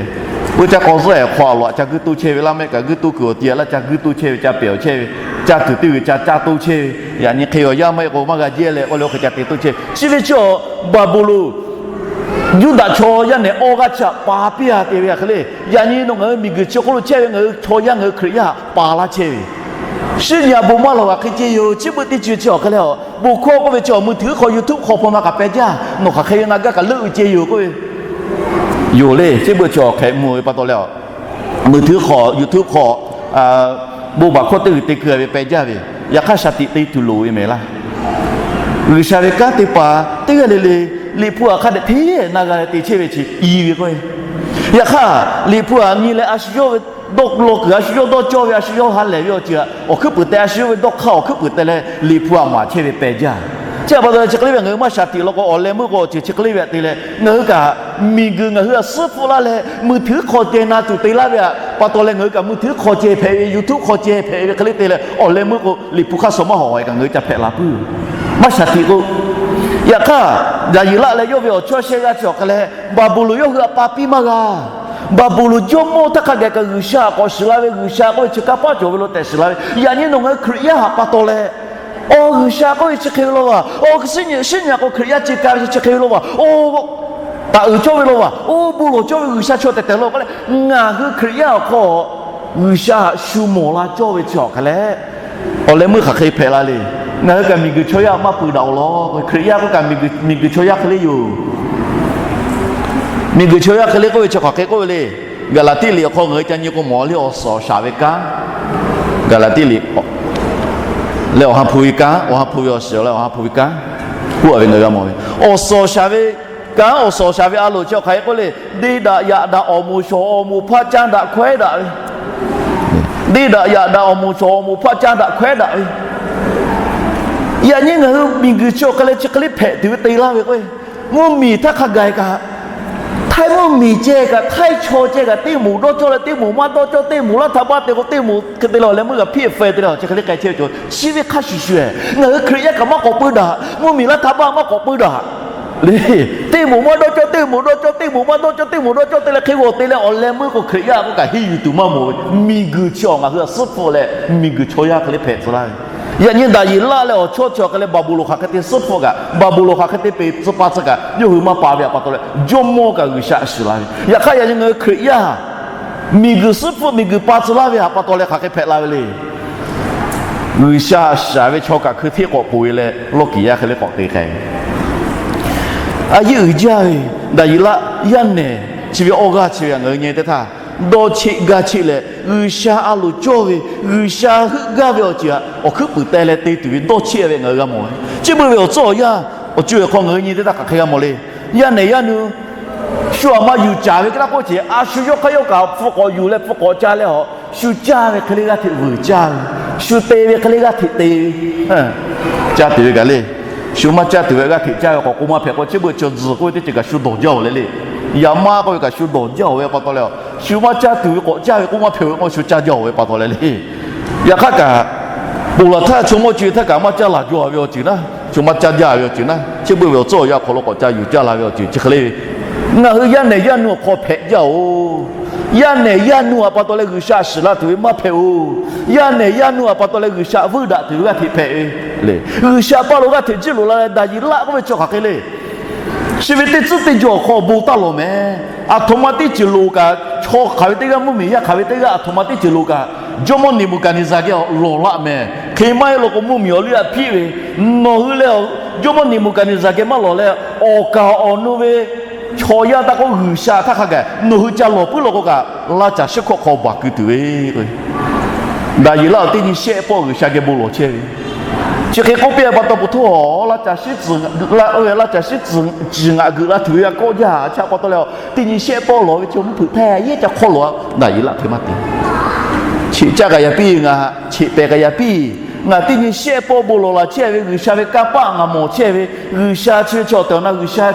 Oˇ caˇ k'aw zuhˆ ehˍ hk'aw a loꞈ ca guiˇ toˇ chehˇ ve, laˇ mehˆ kaꞈ guiˇ toˇ kuiˬ awˬ ti a laˇ ca guiˇ toˇ chehˇ ve, ca pehˬ awˬ chehˇ ve, caˇ tuˬ teˇ g'uiˬ ca caˇ toˇ chehˇ ve, yaꞈ nyi hk'e awˬ yaˇ maˇ heˆ k'o maˇ g'a jehˇ leh k'oˆ leh oˇ hk'e ca te toˇ chehˇ ve. Chi ve chi awˬ Baˍbuˍlonˍ Yuˇdaꞈ chaw yaˇ nehˬ awˇ g'aˇ chi htaꞈ pa piˇ a te ve hk'e le. Yaꞈ nyi nawˬ ngaˬ hui miˬguiˬ chi hk'oˆ lo chehˇ ve ngaˬ hui chaw yaˇ ngaˬ hui Hkriꞈ yaˇ htaꞈ pa laˇ chehˇ ve. Shiˉ nyi a bon maˇ lawˬ g'a hk'e ceh yoˬ. Chi beuꞈ teˇ ceuˬ chi awˬ hk'e leh a, bon hkawˇ k'oˆ ve chi awˬ mui htuiˉ hk'aw YouTube hk'aw hpaw ma kaꞈ peh jaˇ. Nawˬ hk'aˬ hk'e ve na gaˇ kaꞈ leuˆ ve ceh yoˬ k'oˆ ve yoˬ le. Chi beuꞈ chi awˬ hk'e mui ve pa taw leh a, mui htuiˉ hk'aw YouTube hk'aw bon baˬ hkawˇ teˇ g'uiˬ te keu a ve peh jaˇ ve, yaꞈ hk'aˇ shaˍ tiꞈ te tuˬ loˍ ve mehˍ laˇ. G'uiˬsha ve kanˉ te paˍ teˇ g'aˇ le le, Liꞈ hpu htaꞈ hk'a dehꞈ hteˇ na g'a leh te chehˇ ve chi i ve k'o, yaꞈ hk'aˇ Liꞈ hpu htaꞈ nyi leh a shu yawˇ ve dawˇ law kuiˬ, a shu yawˇ dawˇ cawˇ ve, a shu yawˇ ha lehˬ ve awˬ ceuˬ htaꞈ awˬ hkuiˉ puiˍ teh, a shu yawˇ ve dawˇ hk'aˇ awˬ hkuiˉ puiˍ teh leh Liꞈ hpu htaꞈ maˍ chehˇ ve peh jaˇ. Chi htaꞈ pa taw leh chi hk'e le ve ngaˬ hui maˇ shaˍ tiꞈ law k'o, awˬ leh meuˇ k'o awˬ ceuˬ chi hk'e le ve htaꞈ te leh ngaˬ hui kaꞈ miˬguiˬ ngaˬ hui htaꞈ suhˉ hpfuhˆ laˇ leh mui htuiˉ hk'aw ceh na tuˬ te laˇ ve htaꞈ pa taw leh ngaˬ hui kaꞈ mui htuiˉ hk'aw ceh hpehꞈ ve, YouTube hk'aw ceh hpehꞈ ve hk'e le te leh awˬ leh meuˇ k'o Liꞈ hpu hk'aˇ suh maˇ hawˍ e kaꞈ ngaˬ hui ca hpehꞈ la puiˉ. Maˇ shaˍ tiꞈ k'o, yaꞈ hk'aˇ Daˍyeˍlaˆ leh yawˇ ve awˬ chawˇ shehˆ g'aˇ chi awˬ hk'e leh Baˍbuˍlonˍ yawˇ hui htaꞈ pa piˇ maˇ g'a. Baˍbuˍlonˍ jawˇmawˇ htaˇ hk'a gaˬ kaꞈ G'uiˬsha htaꞈ k'awꞈ shiˍ la ve, G'uiˬsha k'oˆ ve chi kanˇ paˆ cawˬ ve lo tehꞈ shiˍ la ve. Yaꞈ nyi nawˬ ngaˬ hui Hkriꞈ yaˇ htaꞈ pa taw leh, awˬ G'uiˬsha k'oˆ ve chi hk'e ve law vaˬ, awˬ shiˉ nyi shiˉ nyi a k'o Hkriꞈ yaˇ ceh ka ve chi hk'e ve law vaˬ, oˇ Aˬ uiˍ cawˇ ve law vaˬ, oˇ bon lawˬ cawˇ ve G'uiˬsha chaw tehˬ tehˬ law k'oˆ leh, ngaˬ hui Hkriꞈ yaˇ awˬ hk'aw G'uiˬsha htaꞈ shu mawˬ la cawˇ ve chi awˬ hk'aˬ leh, awˬ leh meuˇ hk'aˬ hk'e hpehꞈ la le. Ngaˬ hui kaꞈ miˬguiˬ chaw yaˇ maˇ pui daꞈ-oˬ law. Hkriꞈ yaˇ k'oˆ kaꞈ miˬguiˬ chaw yaˇ hk'e le yoˬ. Miˬguiˬ chaw yaˇ hk'e le k'oˆ ve chi hk'aˬ hk'e k'oˆ ve le. Gaˍlaˍtiˆ liꞈ awˬ hk'aw ngaˬ hui ca nyi k'o mawˬ le, awˬ suhˍ awˬ shaˍ ve kanˉ. Gaˍlaˍtiˆ liꞈ leh awˬ ha hpu ve kanˉ, awˬ ha hpu ve awˬ shiˍ leh awˬ ha hpu ve kanˉ k'oˆ a ve ngaˬ hui g'a mawˬ ve, awˬ suhˍ awˬ shaˍ ve kanˉ, awˬ suhˍ awˬ shaˍ ve a loˍ chi awˬ hk'aˬ hk'e k'oˆ le. Deˇ daꞈ yaꞈ daꞈ awˬ moˍ shawˍ awˬ moˍ hpaˆ caˇ daꞈ hkawehˉ daꞈ ve. Deˇ daꞈ yaꞈ daꞈ awˬ moˍ shawˍ awˬ moˍ hpaˆ caˇ daꞈ hkawehˉ daꞈ ve. Yaꞈ nyi ngaˬ hui miˬguiˬ chi awˬ hk'aˬ leh chi hk'e le hpehꞈ tuˬ ve te laˇ ve k'o, mvuhˇmiˬ htaˇ hk'a gaˬ kaꞈ, htaiˇ mvuhˇmiˬ ceh kaꞈ, htaiˇ chaw ceh kaꞈ, teˇ moˍ dawˇ cawˇ leh teˇ moˍ maˇ dawˇ cawˇ, teˇ moˍ laˇ htaˇ baˆ te k'o teˇ moˍ hk'e te leh awˬ leh meuˇ g'a hpiˇ feh te leh awˬ chi hk'e le k'ai chehˇ ve cawˬ. Chi ve hk'a shuˍ shuˍ, ngaˬ hui Hkriꞈ yaˇ kaꞈ maˇ k'awꞈ puiˇ daꞈ, mvuhˇmiˬ laˇ htaˇ baˆ maˇ k'awꞈ puiˇ daꞈ le. Teˇ moˍ maˇ dawˇ cawˇ, teˇ moˍ dawˇ cawˇ, teˇ moˍ maˇ dawˇ cawˇ, teˇ moˍ dawˇ cawˇ te leh hk'e g'awˬ te leh awˬ leh meuˇ k'o Hkriꞈ yaˇ k'oˆ kaꞈ henˇ yuˬ tuˬ maˇ mawˬ ve, miˬguiˬ chi awˬ ngaˬ hui a suhˉ hpfuhˆ leh miˬguiˬ chaw yaˇ hk'e le hpehꞈ tcuh laˇ ve. Yaꞈ nyi Daˍyeˍlaˆ leh awˬ chawˇ chi awˬ hk'e leh Baˍbuˍlonˍ hk'aˬ hk'e te suhˉ hpfuhˆ kaꞈ, Baˍbuˍlonˍ hk'aˬ hk'e te peˬ tcuh pa tcuh kaꞈ, yawˇ hui maˇ pa ve htaꞈ pa taw leh Jawˇmawˇ kaꞈ G'uiˬsha shiˍ la ve. Yaꞈ hk'aˇ yaꞈ nyi ngaˬ hui Hkriꞈ yaˇ miˬguiˬ suhˉ hpfuhˆ miˬguiˬ pa tcuh laˇ ve htaꞈ pa taw leh hk'aˬ hk'e hpehꞈ la ve le. G'uiˬsha shiˍ ve chaw kaꞈ hkui hteˇ k'awꞈ poˬ ve leh lawˇ kiˍ yaˇ hk'e le k'awꞈ te k'ai ve. A yehˉ uiˍ jaˇ ve, Daˍyeˍlaˆ yaˇ nehˬ chi ve awˇ g'aˇ chi ve htaꞈ ngaˬ hui nyi teˇ htaˇ, dawˇ cheˆ gaˇ cheˆ leh G'uiˬsha a loˍ cawˇ ve, G'uiˬsha heuˆ gaˇ ve awˬ ceuˬ htaꞈ awˬ hkuiˉ puiˍ teh leh te tuˬ ve dawˇ cheˆ ve ngaˬ hui g'a mawˬ ve. Chi beuꞈ ve awˬ tcuhˉ awˬ yanˇ awˬ co awˬ hk'aw ngaˬ hui nyi teˇ htaˇ hk'aˬ hk'e g'a mawˬ le. Yaˇ nehˬ yaˇ nu shu aꞈ ma yuˬ caˍ ve hk'e laˇ k'oˆ ce, a shu yawˇ hk'aˇ yawˇ kaꞈ hpu k'awꞈ yuˬ leh hpu k'awꞈ ca leh a shu caˇ ve hk'e le g'aˇ hteꞈ vuiˬ caˇ ve, shu te ve hk'e le g'aˇ hteꞈ te ve, caˇ tuˬ ve kaꞈ le. Shu maˇ caˇ tuˬ ve g'aˇ hteꞈ caˇ ve k'awꞈ k'oˆ maˇ hpehꞈ k'o, chi beuꞈ cawˬ tzuhˬ k'oˆ ve teˇ ceuˬ kaꞈ shu dawˬ jaˇ-oˬ leh le. Yaꞈ maˇ k'oˆ ve kaꞈ shu dawˬ jaˇ-oˬ ve pa taw leh, shu maˇ caˇ tuˬ ve k'awꞈ caˇ ve k'oˆ maˇ hpehꞈ ve k'o, shu caˇ jaˇ-oˬ ve pa taw leh le. Yaꞈ hk'aˇ kaꞈ, ponˬ laˬ htaˇ chaw mawˇ co e htaˇ kaꞈ maˇ caˇ laˬ jaw ve awˬ ceuˬ naˉ, chaw maˇ caˇ jaˇ ve awˬ ceuˬ naˉ, chi beuꞈ ve awˬ tcuhˉ awˬ yanˇ awˬ hk'aw lo k'awꞈ ca yuˬ caˇ la ve awˬ ceuˬ chi hk'e le ve. Ngaˬ hui yaˇ nehˬ yaˇ nu awˬ hk'aw hpehꞈ jaˇ-oˬ. Yaˇ nehˬ yaˇ nu htaꞈ pa taw leh G'uiˬsha shiˍ la tuˬ ve maˇ hpehꞈ-oˬ. Yaˇ nehˬ yaˇ nu htaꞈ pa taw leh G'uiˬsha vuiˇ daꞈ tuˬ ve g'aˇ hteꞈ hpehꞈ ve le. G'uiˬsha paˇ lo g'aˇ hteꞈ jiˇ loꞈ la leh Daˍyeˍlaˆ k'oˆ ve chi hk'aˬ hk'e le. Chi ve teˇ tcuhˉ teˇ jawˬ awˬ hk'aw bon taˇ lawˬ mehˍ. Aˬ htoꞈ ma teˇ ceuˬ loˍ kaꞈ, chaw hk'aˬ ve teˇ g'aˇ, mvuhˇmiˬ yaˇ hk'aˬ ve teˇ g'aˇ, aˬ htoꞈ ma teˇ ceuˬ loˍ kaꞈ, Jawˇmawˇ Neˍbuˍhkaˍneˍzaˍ geh lawˬ laˆ mehˍ. Hk'e maˇ heˆ law k'o, mvuhˇmiˬ awˬ liˇ aꞈ hpiˆ ve, nawˬ hui leh Jawˇmawˇ Neˍbuˍhkaˍneˍzaˍ geh maˇ lawˬ leh, awˬ kaˍ awˬ nu ve chaw yaˇ taˇ k'oˆ, G'uiˬsha htaˇ hk'a gaˬ nawˬ hui ca lawˬ puiˉ law k'o kaꞈ, laˇ caˬ shiˉ hkawˆ hk'aw baˬ keu tuˬ ve k'o, Daˍyeˍlaˆ teˇ nyi shehˆ pawˆ G'uiˬsha geh bon lawˬ chehˇ ve. Chi hk'e k'oˆ piˇ pa taw, peuˬ htaˇ laˇ caˬ shiˉ tcuhˍ ngaꞈ g'euꞈ la tuˬ ve a kawˆ jaˇ. Chi pa taw leh, teˇ nyi shehˆ pawˆ lawˬ ve chi mvuhˇ hpeuꞈ htaˇ yehˇ ca hk'awˇ lawˬ-a. Daˍyeˍlaˆ hk'e maˇ te. Cheꞈ caˇ kaꞈ yaꞈ piˇ ngaˬ, cheꞈ pehˍ kaꞈ yaꞈ piˇ. Ngaˬ teˇ nyi shehˆ pawˆ bon lawˬ laˬ chehˇ ve, G'uiˬsha ve kanˇ paˆ ngaˬ mawˬ chehˇ ve, G'uiˬsha chi ve chaw tehˬ awˬ na G'uiˬsha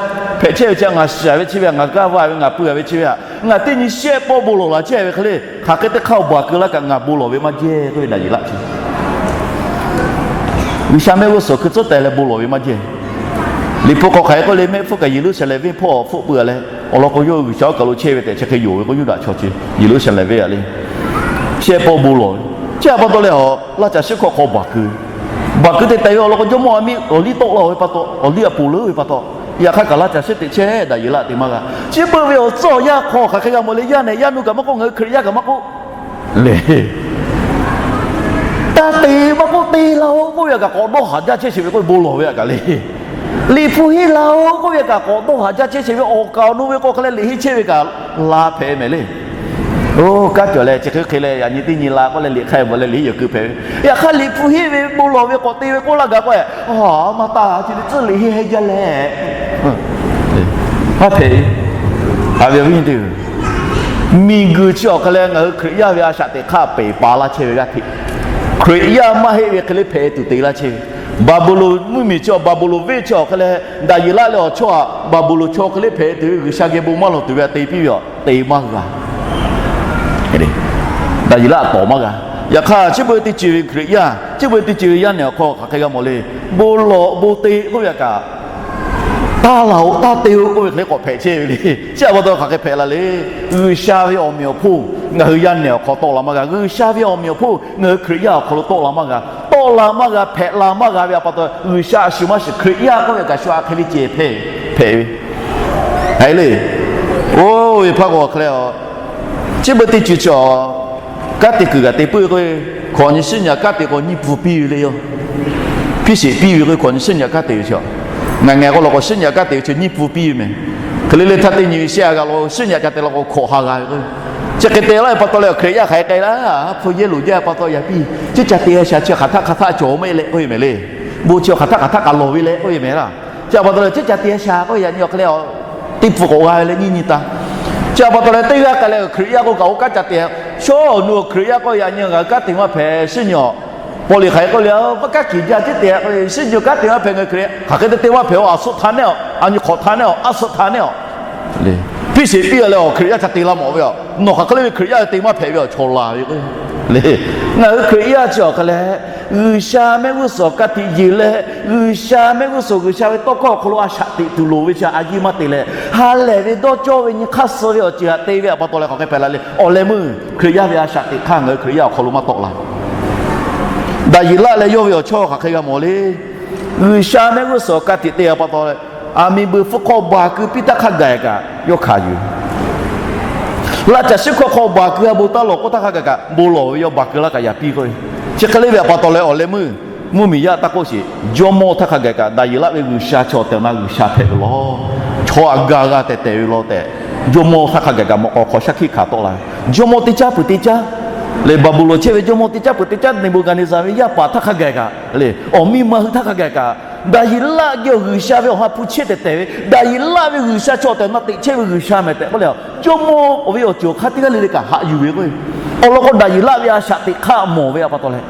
hpehꞈ chehˇ ve chi ngaˬ shiˍ ve chi ve, ngaˬ gaˇ va ve, ngaˬ pui-a ve chi ve, ngaˬ teˇ nyi shehˆ pawˆ bon lawˬ laˬ chehˇ ve hk'e le, hk'aˬ hk'e teˇ hk'aˇ awˬ baˬ keu laˇ kaꞈ ngaˬ bon lawˬ ve maˇ jehˇ k'oˆ ve Daˍyeˍlaˆ chi G'uiˬsha mehˆ g'uˇ suhˍ hkui tcuhˉ teh leh bon lawˬ ve maˇ jehˇ. Liꞈ hpu hk'aw hk'aˬ hk'e k'oˆ le, mehˆ hpfuhˇ kaꞈ Yeˍruˆsaˍlehnˍ venˇ hpawˇ hpfuhˆ pui-a leh, awˬ lawn k'o yawˇ hui G'uiˬsha oˇ kaˬ lo chehˇ ve tehꞈ chi hk'e yonˍ ve k'o, Yuˇdaꞈ chaw chi Yeˍruˆsaˍlehnˍ venˇ-a le. Shehˆ pawˆ bon lawˬ ve, chi htaꞈ pa taw leh a, laˇ caˬ shiˉ hkawˆ hk'aw baˬ keu, baˬ keu te tehꞈ ve awˬ lawn k'o, jawˇmawˇ a miˇ awˬ liˇ tawˆ la-oˬ ve pa taw, awˬ liˇ a poˬ leuˉ ve pa taw, yaꞈ hk'aˇ kaꞈ laˇ caˬ shiˉ teꞈ chehˇ Daˍyeˍlaˆ te maˇ g'a. Chi beuꞈ ve awˬ tcuhˉ awˬ yanˇ hk'aw hk'aˬ hk'e g'a mawˬ le, yaˇ nehˬ yaˇ nu kaꞈ maˇ k'oˆ, ngaˬ hui Hkriꞈ yaˇ kaꞈ maˇ k'oˆ le. Taˇ te maˇ k'oˆ, te la-oˬ k'oˆ ve htaꞈ kaꞈ k'awꞈ dawˇ haˍ jaˇ chehˇ sheˍ ve k'oˆ ve bon lawˬ ve htaꞈ kaꞈ le. Liꞈ hpu henˇ la-oˬ k'oˆ ve htaꞈ kaꞈ k'awꞈ dawˇ haˍ jaˇ chehˇ sheˍ ve, awˬ kaˍ awˬ nu ve k'o hk'a leh liꞈ henˇ chehˇ ve kaꞈ la hpehꞈ mehˍ le. Oˇ, kanˉ cawˬ leh chi hk'e hk'e leh yaꞈ nyi teˇ nyi la k'oˆ leh liꞈ hk'aˇ bvuhꞈ leh liꞈ henˇ yawˬ keu hpehꞈ ve. Yaꞈ hk'aˇ Liꞈ hpu henˇ ve bon lawˬ ve k'awꞈ te ve k'oˆ laˇ gaˬ k'o, a maˇ taˇ chi teˇ tcuhˉ liꞈ henˇ hehnˇ jaˇ leh, maˇ hpehꞈ. Haꞈ ve awˬ viˉ nyi teˇ-oˬ, miˬguiˬ chi awˬ hk'a leh ngaˬ hui Hkriꞈ yaˇ ve a shaꞈ teꞈ hk'aˇ peˬ pa laˇ chehˇ ve g'aˇ hteꞈ, Hkriꞈ yaˇ maˇ heˆ ve hk'e le hpehꞈ tuˬ te laˇ chehˇ ve, Baˍbuˍlonˍ mvuhˇmiˬ chi awˬ, Baˍbuˍlonˍ venˇ chi awˬ hk'a leh Daˍyeˍlaˆ leh awˬ chawˇ a Baˍbuˍlonˍ chaw hk'e le hpehꞈ tuˬ ve G'uiˬsha geh bon maˇ lawˬ tuˬ ve htaꞈ te piˇ ve a, te maˇ g'a. Daˍyeˍlaˆ tawˍ maˇ g'a. Yaꞈ hk'aˇ chi beuꞈ teˇ ceuˬ ve Hkriꞈ yaˇ, chi beuꞈ teˇ ceuˬ ve yaˇ nehˬ awˬ hk'aw hk'aˬ hk'e g'a mawˬ le. Bon lawˬ bon te k'oˆ ve htaꞈ kaꞈ, taˇ laˬ-oˬ taˇ te-oˬ k'oˆ ve hk'e le k'awꞈ hpehꞈ chehˇ ve le. Chi pa taw hk'aˬ hk'e hpehꞈ la le. G'uiˬsha ve awˬ meꞈ awˬ hponˇ ngaˬ hui yaˇ nehˬ awˬ hk'aw tawˆ la maˇ g'a. G'uiˬsha ve awˬ meꞈ awˬ hponˇ ngaˬ hui Hkriꞈ yaˇ awˬ hk'aw lo tawˆ la maˇ g'a. Tawˆ la maˇ g'a, hpehꞈ la maˇ g'a ve a pa taw, G'uiˬsha a shu maˇ shiˍ, Hkriꞈ yaˇ k'oˆ ve kaꞈ shu a hk'e le ceh hpehꞈ ve. Haiˬ le. Oˇ ve hpaˇ k'o hk'e le, chi beuꞈ teˇ ceuˬ chi a, kanˉ te kuiˬ kaꞈ te puiˉ ve k'o, hkawꞈ nyi shiˉ nyi a kanˉ te k'o nyiˇ pfuhˇ piˇ ve le yoˬ. Hpiˇ sheˍ piˇ ve k'o, hkawꞈ nyi shiˉ nyi a kanˉ te ve chi a, ngaˬ ngaˬ k'o law k'o shiˉ nyi a kanˉ te ve chi nyiˇ pfuhˇ piˇ ve mehˍ. Hk'e le le htaˇ teˇ nyi ve shehˆ a g'a lo shiˉ nyi a ca te law k'o hkawꞈ ha g'a ve k'o, chi hk'e te laˇ ve pa taw leh awˬ Hkriꞈ yaˇ hk'aˬ hk'e k'ai laˇ, a hpu yehˇ loˍ jaˇ pa taw yaꞈ piˇ, chi ca te a shaˍ chi hk'aˬ htaˆ hk'aˬ htaˆ cawˬ maˇ heˆ leh k'oˆ ve mehˍ le. Bon chi hk'aˬ htaˆ hk'aˬ htaˆ k'aꞈ lawˬ ve leh k'oˆ ve mehˍ laˇ. Chi a pa taw leh chi ca te a shaˍ k'oˆ ve yaꞈ nyi awˬ hk'e le, teˇ pfuhˇ k'awꞈ g'a ve leh nyiˇ nyi taˇ. Chi a pa taw leh teˇ g'aˇ k'ai leh Hkriꞈ yaˇ k'o kaꞈ oˇ kanˉ ca te, shawˉ awˬ nu Hkriꞈ yaˇ k'oˆ yaꞈ nyi ngaˬ hui kanˉ te maˇ hpehꞈ shiˉ nyi a. Paw liꞈ hk'aˬ hk'e k'oˆ le, maˇ kanˉ kiˬ jaˇ ciˉ te k'o, shiˉ nyi kanˉ te maˇ hpehꞈ ngaˬ hui Hkriꞈ yaˇ hk'aˬ hk'e te te maˇ hpehꞈ-oˬ, a suhˆ htaˇ neˉ-oˬ, a nyi hk'awꞈ htaˇ neˉ-oˬ, a suhˆ htaˇ neˉ-oˬ. Piˇ sheˍ piˇ a leh awˬ Hkriꞈ yaˇ ca te laˇ mawˬ ve a, nawˬ hk'aˬ hk'e le ve Hkriꞈ yaˇ te maˇ hpehꞈ ve awˬ chaw la ve k'o le. Ngaˬ hui Hkriꞈ yaˇ chi awˬ hk'e leh, G'uiˬsha mehˆ g'uˇ suhˍ ka tiꞈ yeˬ leh, G'uiˬsha mehˆ g'uˇ suhˍ G'uiˬsha ve tawˇ hkawˇ awˬ hk'aw lo a shaꞈ teꞈ tuˬ loˍ ve chi a yiˇ maˇ te leh, ha lehˬ ve dawˇ cawˇ ve nyi hk'aˇ suh ve awˬ ceuˬ htaꞈ te ve a pa taw leh hk'aˬ hk'e hpehꞈ la le. Awˬ leh meuˇ Hkriꞈ yaˇ ve a shaꞈ teꞈ hk'aˇ ngaˬ hui Hkriꞈ yaˇ awˬ hk'aw lo maˇ tawˆ la. Daˍyeˍlaˆ leh yawˇ ve awˬ chawˇ hk'aˬ hk'e g'a mawˬ le. G'uiˬsha mehˆ g'uˇ suhˍ ka tiꞈ te a pa taw leh, aˬ miˍ beuˬ hpfuhˇ hk'aw baˬ keu piˇ htaˇ hk'a gaˬ kaꞈ yawˇ hkanˍ yuˬ. Laˇ caˬ shiˉ hkawˇ hk'aw baˬ keu a bon taˇ lawˬ k'oˆ htaˇ hk'a gaˬ kaꞈ bon lawˬ ve yawˇ baˬ keu laˇ kaꞈ yaꞈ piˇ k'oˆ ve. Chi hk'e le ve a pa taw leh awˬ leh meuˇ mvuhˇmiˬ yaˇ taˇ k'oˆ sheˍ, jawˇmawˇ htaˇ hk'a gaˬ kaꞈ Daˍyeˍlaˆ ve G'uiˬsha chaw tehˬ awˬ na G'uiˬsha hpehꞈ ve law. Chaw aꞈ ga g'a tehˬ tehˬ ve law tehꞈ, jawˇmawˇ htaˇ hk'a gaˬ kaꞈ mawꞈ k'aw hk'aw shaˉ hkiˆ hkanˍ tawˆ la ve. Jawˇmawˇ teˇ caˉ peuˬ teˇ caˉ leh Baˍbuˍlonˍ chehˇ ve jawˇmawˇ teˇ caˉ peuˬ teˇ caˉ Neˍbuˍhkaˍneˍzaˍ ve yaˇ paˍ htaˇ hk'a gaˬ kaꞈ le, awˬ miˇ ma hui htaˇ hk'a gaˬ kaꞈ, Daˍyeˍlaˆ geh awˬ G'uiˬsha ve awˬ ha hpu chehˇ tehˬ tehˬ ve, Daˍyeˍlaˆ ve G'uiˬsha chaw tehˬ awˬ na teꞈ chehˇ ve G'uiˬsha mehˍ tehꞈ k'oˆ leh, jawˇmawˇ awˬ ve awˬ ceuˬ awˬ hk'aˇ teˇ g'aˇ le le kaꞈ haꞈ yuˬ ve k'o, awˬ lawn k'o Daˍyeˍlaˆ ve a shaꞈ teꞈ hk'aˇ mawˬ ve a pa taw leh,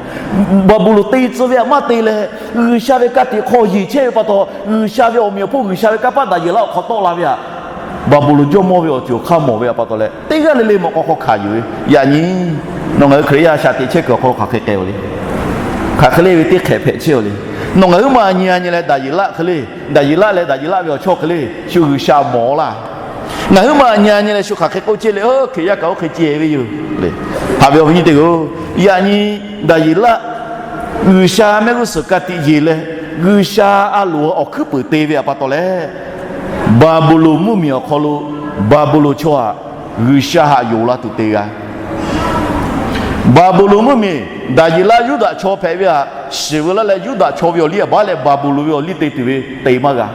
Baˍbuˍlonˍ te tcuh ve htaꞈ maˇ te leh, G'uiˬsha ve ka tiꞈ hk'aw yeˬ chehˇ ve pa taw, G'uiˬsha ve awˬ meꞈ awˬ hponˇ G'uiˬsha ve kanˇ paˆ Daˍyeˍlaˆ awˬ hk'aw tawˆ la ve a, Baˍbuˍlonˍ jawˇmawˇ ve awˬ ceuˬ awˬ hk'aˇ mawˬ ve a pa taw leh teˇ g'aˇ le le mawꞈ k'aw hk'aw hkanˍ yuˬ ve. Yaꞈ nyi nawˬ ngaˬ hui Hkriꞈ yaˇ a shaꞈ teꞈ chehˇ kuiˬ awˬ hk'aw lo hk'aˬ hk'e k'ai-oˬ le. Hk'aˬ hk'e le ve teˇ hk'ehꞈ hpehꞈ chehˇ-oˬ le. Nawˬ ngaˬ huiˉ ma nyi a nyi leh Daˍyeˍlaˆ hk'e le, Daˍyeˍlaˆ leh Daˍyeˍlaˆ ve awˬ chawˇ hk'e le shu G'uiˬsha mawˬ laˇ. Ngaˬ huiˉ ma nyi a nyi leh shu hk'aˬ hk'e k'oˆ chehˇ le, Hkriꞈ yaˇ kaꞈ oˇ hk'e ceh ve yoˬ le. Haꞈ ve awˬ viˉ nyi teˇ hpaˍ-oˬ, yaꞈ nyi Daˍyeˍlaˆ G'uiˬsha mehˆ g'uˇ suhˍ ka tiꞈ yeˬ leh, G'uiˬsha a loˍ awˬ hkuiˉ puiˍ te ve a pa taw leh, Baˍbuˍlonˍ mvuhˇmiˬ awˬ hk'aw lo Baˍbuˍlonˍ chaw htaꞈ G'uiˬsha htaꞈ yonˍ la tuˬ te g'a. Baˍbuˍlonˍ mvuhˇmiˬ, Daˍyeˍlaˆ Yuˇdaꞈ chaw hpehꞈ ve htaꞈ shiˍ veu laˇ leh Yuˇdaꞈ chaw ve awˬ liˇ htaꞈ baˬ leh Baˍbuˍlonˍ ve awˬ liˇ te tuˬ ve te maˇ g'a.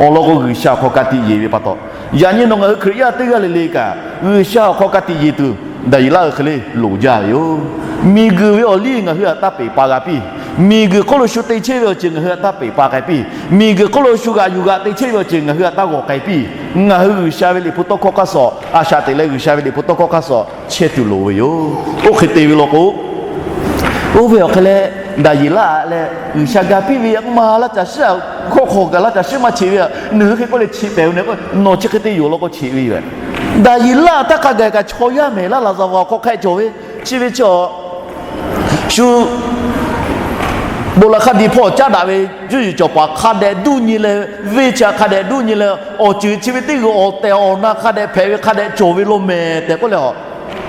Awˬ lawn k'o G'uiˬsha awˬ hk'aw ka tiꞈ yeˬ ve pa taw, yaꞈ nyi nawˬ ngaˬ hui Hkriꞈ yaˇ teˇ g'aˇ le le kaꞈ G'uiˬsha awˬ hk'aw ka tiꞈ yeˬ tuˬ Daˍyeˍlaˆ hui hk'e le loˍ jaˇ ve yoˬ. Miˬguiˬ ve awˬ liˇ ngaˬ hui htaꞈ taˇ peˬ pa g'a piˇ. Miˬguiˬ hk'oˆ lo shu te chehˇ ve awˬ ceuˬ ngaˬ hui htaꞈ taˇ peˬ pa k'ai piˇ. Miˬguiˬ hk'oˆ lo shu g'aꞈ yuˬ g'aꞈ te chehˇ ve awˬ ceuˬ ngaˬ hui htaꞈ taˇ g'awˬ k'ai piˇ. Ngaˬ hui G'uiˬsha ve Liꞈ hpu tawˇ hkawˇ hk'aˇ suh a shaꞈ teꞈ leh G'uiˬsha ve Liꞈ hpu tawˇ hkawˇ hk'aˇ suh chehˇ tuˬ loˍ ve yoˬ. Oˇ hk'e te ve law k'o, oˇ ve awˬ hk'e leh Daˍyeˍlaˆ leh G'uiˬsha ga piˇ ve a k'oˆ ma laˇ caˬ shiˉ a, hkawˇ hk'aw gaˬ laˇ caˬ shiˉ maˇ cheꞈ ve a, nawˬ hui hk'e k'oˆ leh cheꞈ pehˍ ve ne k'o, nawˬ chi hk'e te yoˬ law k'o cheꞈ ve yoˬ. Daˍyeˍlaˆ htaˇ hk'a gaˬ kaꞈ chaw yaˇ mehˍ laˇ laˍzaˍvaˍ awˬ hk'aw hk'e cawˬ ve, chi ve chi a shu bon laˬ hk'a diˍ hpawˇ caˉ daꞈ ve cuˇ yiˍ cawˬ paˍ hk'a dehꞈ duˇ nyi leh, venˇ chi hk'a dehꞈ duˇ nyi leh, awˬ ceuˬ chi ve teˇ g'uiˬ awˬ tehˬ awˬ na hk'a dehꞈ hpehꞈ ve hk'a dehꞈ cawˬ ve lo mehˍ tehꞈ k'oˆ leh,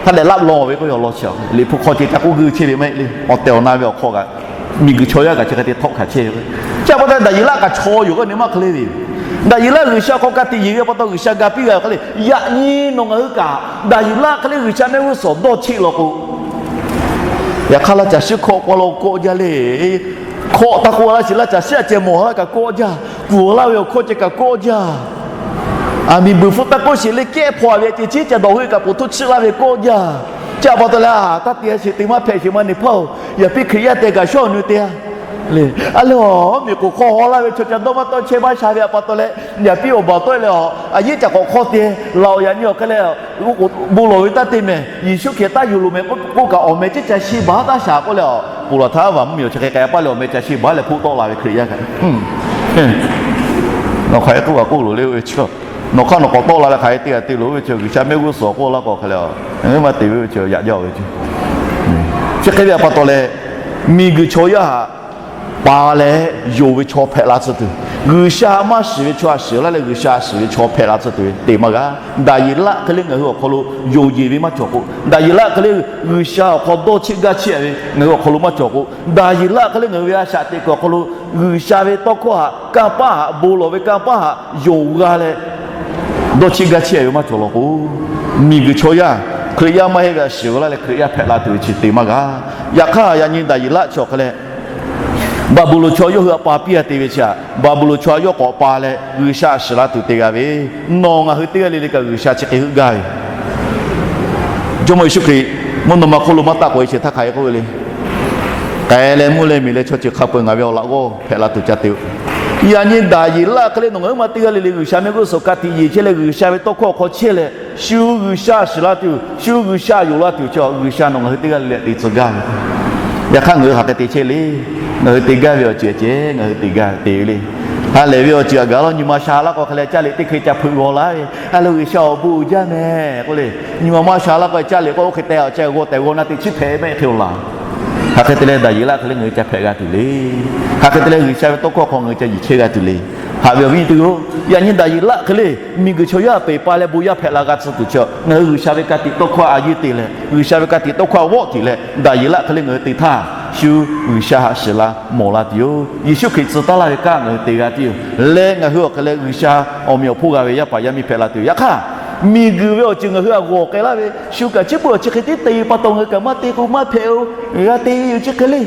hk'a dehꞈ laˆ law ve k'oˆ ve awˬ lawn chi a, Liꞈ hpu hk'aw ceh ca k'oˆ g'uiˇ chehˇ ve maˇ heˆ le. Awˬ tehˬ awˬ na ve awˬ hk'aw kaꞈ miˬguiˬ chaw yaˇ kaꞈ chi hk'e te htawˆ hkanˍ chehˇ ve. Chi a pa taw Daˍyeˍlaˆ kaꞈ chaw yoˬ k'oˆ ve maˇ hk'e le ve. Daˍyeˍlaˆ G'uiˬsha hk'aw ka tiꞈ yeˬ ve pa taw G'uiˬsha ga piˇ g'a ve hk'e le. Yaꞈ nyi nawˬ ngaˬ hui kaꞈ Daˍyeˍlaˆ hk'e le G'uiˬsha mehˆ g'uˇ suhˍ dawˇ cheˆ law k'o, yaꞈ hk'aˇ laˇ caˬ shiˉ hkawˇ k'o law kawˆ jaˇ le. Hkawˇ taˇ k'oˆ laˇ shiˍ, laˇ caˬ shiˉ a ceh mawˬ laˇ kaꞈ kawˆ jaˇ. Kuˬ laˇ ve awˬ hkawˇ ceh kaꞈ kawˆ jaˇ. Aˬ miˍ beuˬ hpfuhˇ taˇ k'oˆ sheˍ le, kehˉ hpaw ve ceh ciˉ ca dawˬ hui kaꞈ poˬ htoˇ chiˆ laˇ ve kawˆ jaˇ. Chi a pa taw leh, taˇ te sheˍ te maˇ hpehꞈ sheˍ ma neˬ hpaˇ-oˬ, yaꞈ piˇ Hkriꞈ yaˇ tehꞈ kaꞈ shawˉ awˬ nu te a le. A lehˬ, miˬ k'oˍ hk'aw haw laˇ ve chaw ca dawˇ maˇ tawˆ chehˇ maˇ sha ve a pa taw leh, yaꞈ piˇ awˬ baˬ tawˆ e leh, a yehˉ ca k'awꞈ hk'awˇ te laˬ-oˬ. Yaꞈ nyi awˬ hk'e leh, bon lawˬ ve taˇ te mehˍ. Yeˍsuˆ Hkriꞈ taˇ yuˬ loˍ mehˍ k'oˆ kaꞈ, awˬ meh ceh ca sheˍ baˬ taˇ shaˍ k'oˆ leh, a, ponˬ laˬ htaˇ vaˬ mvuhˇmiˬ awˬ chi hk'e k'ai a paˇ leh awˬ meh ca sheˍ baˬ leh hpoˆ tawˆ la ve Hkriꞈ yaˇ kaꞈ, nawˬ hk'aˬ hk'e k'oˆ kaꞈ k'oˆ loˍ le. Oˇ ve chi nawˬ hk'aˇ nawˬ k'awꞈ tawˆ la leh hk'aˬ hk'e te g'a te loˍ ve chi G'uiˬsha mehˆ g'uˇ suhˍ k'oˆ laˇ k'o hk'e leh, a, ngaˬ hui maˇ te ve chi yaꞈ jaˇ ve chi. Chi hk'e ve a pa taw leh, miˬguiˬ chaw yaˇ htaꞈ pa leh yonˍ ve chaw hpehꞈ la tcuh tuˬ, G'uiˬsha maˇ shiˍ ve chaw htaꞈ shiˍ laˇ leh G'uiˬsha shiˍ ve chaw hpehꞈ la tcuh tuˬ ve te maˇ g'a. Daˍyeˍlaˆ hk'e le ngaˬ hui awˬ hk'aw lo yonˍ yeˬ ve maˇ cawˬ k'o, Daˍyeˍlaˆ hk'e le G'uiˬsha awˬ hk'aw dawˇ cheˆ gaˇ cheˆ ve ngaˬ hui awˬ hk'aw lo maˇ cawˬ k'o, Daˍyeˍlaˆ hk'e le ngaˬ hui ve a shaꞈ teꞈ kuiˬ awˬ hk'aw lo G'uiˬsha ve tawˇ hkawˇ htaꞈ kanˇ paˆ htaꞈ bon lawˬ ve kanˇ paˆ htaꞈ yonˍ g'a leh, Dawˇ chiˇ gaˇ chiˇ ve maˇ cawˬ law k'o, miˬguiˬ chaw yaˇ Hkriꞈ yaˇ maˇ heˆ ve a shiˍ g'a laˇ leh Hkriꞈ yaˇ hpehꞈ la tuˬ ve chi te maˇ g'a. Yaꞈ hk'aˇ, yaꞈ nyi Daˍyeˍlaˆ chi awˬ hk'e leh, Baˍbuˍlonˍ chaw yawˇ hui htaꞈ pa piˇ a te ve chi htaꞈ Baˍbuˍlonˍ chaw yawˇ k'awꞈ pa leh G'uiˬsha a shiˍ la tuˬ te g'a ve, nawˬ ngaˬ hui teˇ g'aˇ le le kaꞈ G'uiˬsha chi hk'e heuˆ gaˇ ve Jawˇmawˇ Yeˍsuˆ Hkriꞈ mvuhˇ naw ma hk'oˆ lo maˇ taˆ k'oꞈ e chi htaˇ hk'aˬ hk'e k'oˆ ve le. K'ai leh mvuhˇ leh miˬ leh chaw ceuˬ hk'a peu-eˬ ngaˬ ve awˬ laꞈ g'awˇ hpehꞈ la tuˬ ca te-o. Yaꞈ nyi Daˍyeˍlaˆ hk'e le nawˬ ngaˬ hui ma teˇ g'aˇ le le G'uiˬsha mehˆ g'uˇ suhˍ ka tiꞈ yeˬ chehˇ leh G'uiˬsha ve tawˇ hkawˇ hk'aw chehˇ leh, shu G'uiˬsha a shiˍ la tuˬ, shu G'uiˬsha yonˍ la tuˬ chi G'uiˬsha nawˬ ngaˬ hui teˇ g'aˇ le le te tcuh gaˇ ve. Yaꞈ hk'aˇ ngaˬ hui hk'aˬ hk'e te chehˇ le. Ngaˬ hui te gaˇ ve awˬ ceuˬ a ceh ngaˬ hui te gaˇ te ve le. Ha lehˬ ve awˬ ceuˬ htaꞈ gaˬ laˇ, nyi ma sha laˇ k'o hk'e leh caˇ liꞈ teˇ hk'e ca hpeuꞈ g'aw laˇ ve, a lo G'uiˬsha awˬ bon uiˍ jaˇ mehˍ k'oˆ le. Nyi ma maˇ sha laˇ k'o caˇ liꞈ k'o oˇ hk'e teh awˬ ceh g'aw tehꞈ g'aw na teꞈ chiˉ hpehꞈ mehˆ hk'e-oˬ laˬ. Hk'aˬ hk'e te leh Daˍyeˍlaˆ hk'e le ngaˬ hui ca hpehꞈ g'a tuˬ le. Hk'aˬ hk'e te leh G'uiˬsha ve tawˇ hkawˇ hk'aw ngaˬ hui ca yeˬ chehˇ g'a tuˬ le. Haꞈ ve awˬ viˉ nyi teˇ hpaˍ-oˬ, yaꞈ nyi Daˍyeˍlaˆ hk'e le miˬguiˬ chaw yaˇ peˬ pa leh bon yaˇ hpehꞈ la g'a tcuh tuˬ chi ngaˬ hui G'uiˬsha ve ka tiꞈ tawˇ hkawˇ a yeˇ te leh G'uiˬsha ve ka tiꞈ tawˇ hkawˇ a vawˆ tiꞈ leh Daˍyeˍlaˆ hk'e le ngaˬ hui te htaˇ, shu G'uiˬsha haꞈ shiˍ la mawˬ la tuˬ-oˬ. Yeˍsuˆ Hkriꞈ tcuh taˉ laˇ ve kanˉ ngaˬ hui te g'a tuˬ-oˬ. Leh ngaˬ hui awˬ hk'e leh G'uiˬsha awˬ meꞈ awˬ hponˇ g'a ve yaˇ paˍ yaˇ miˇ hpehꞈ la tuˬ. Yaꞈ hk'aˇ, miˬguiˬ ve awˬ ceuˬ ngaˬ hui htaꞈ g'awˬ k'ai laˇ ve, shu kaꞈ chi beuꞈ awˬ chi hk'e tiˉ te pa taw ngaˬ hui kaꞈ maˇ te k'o maˇ hpehꞈ-oˬ, g'a te ve yoˬ chi hk'e le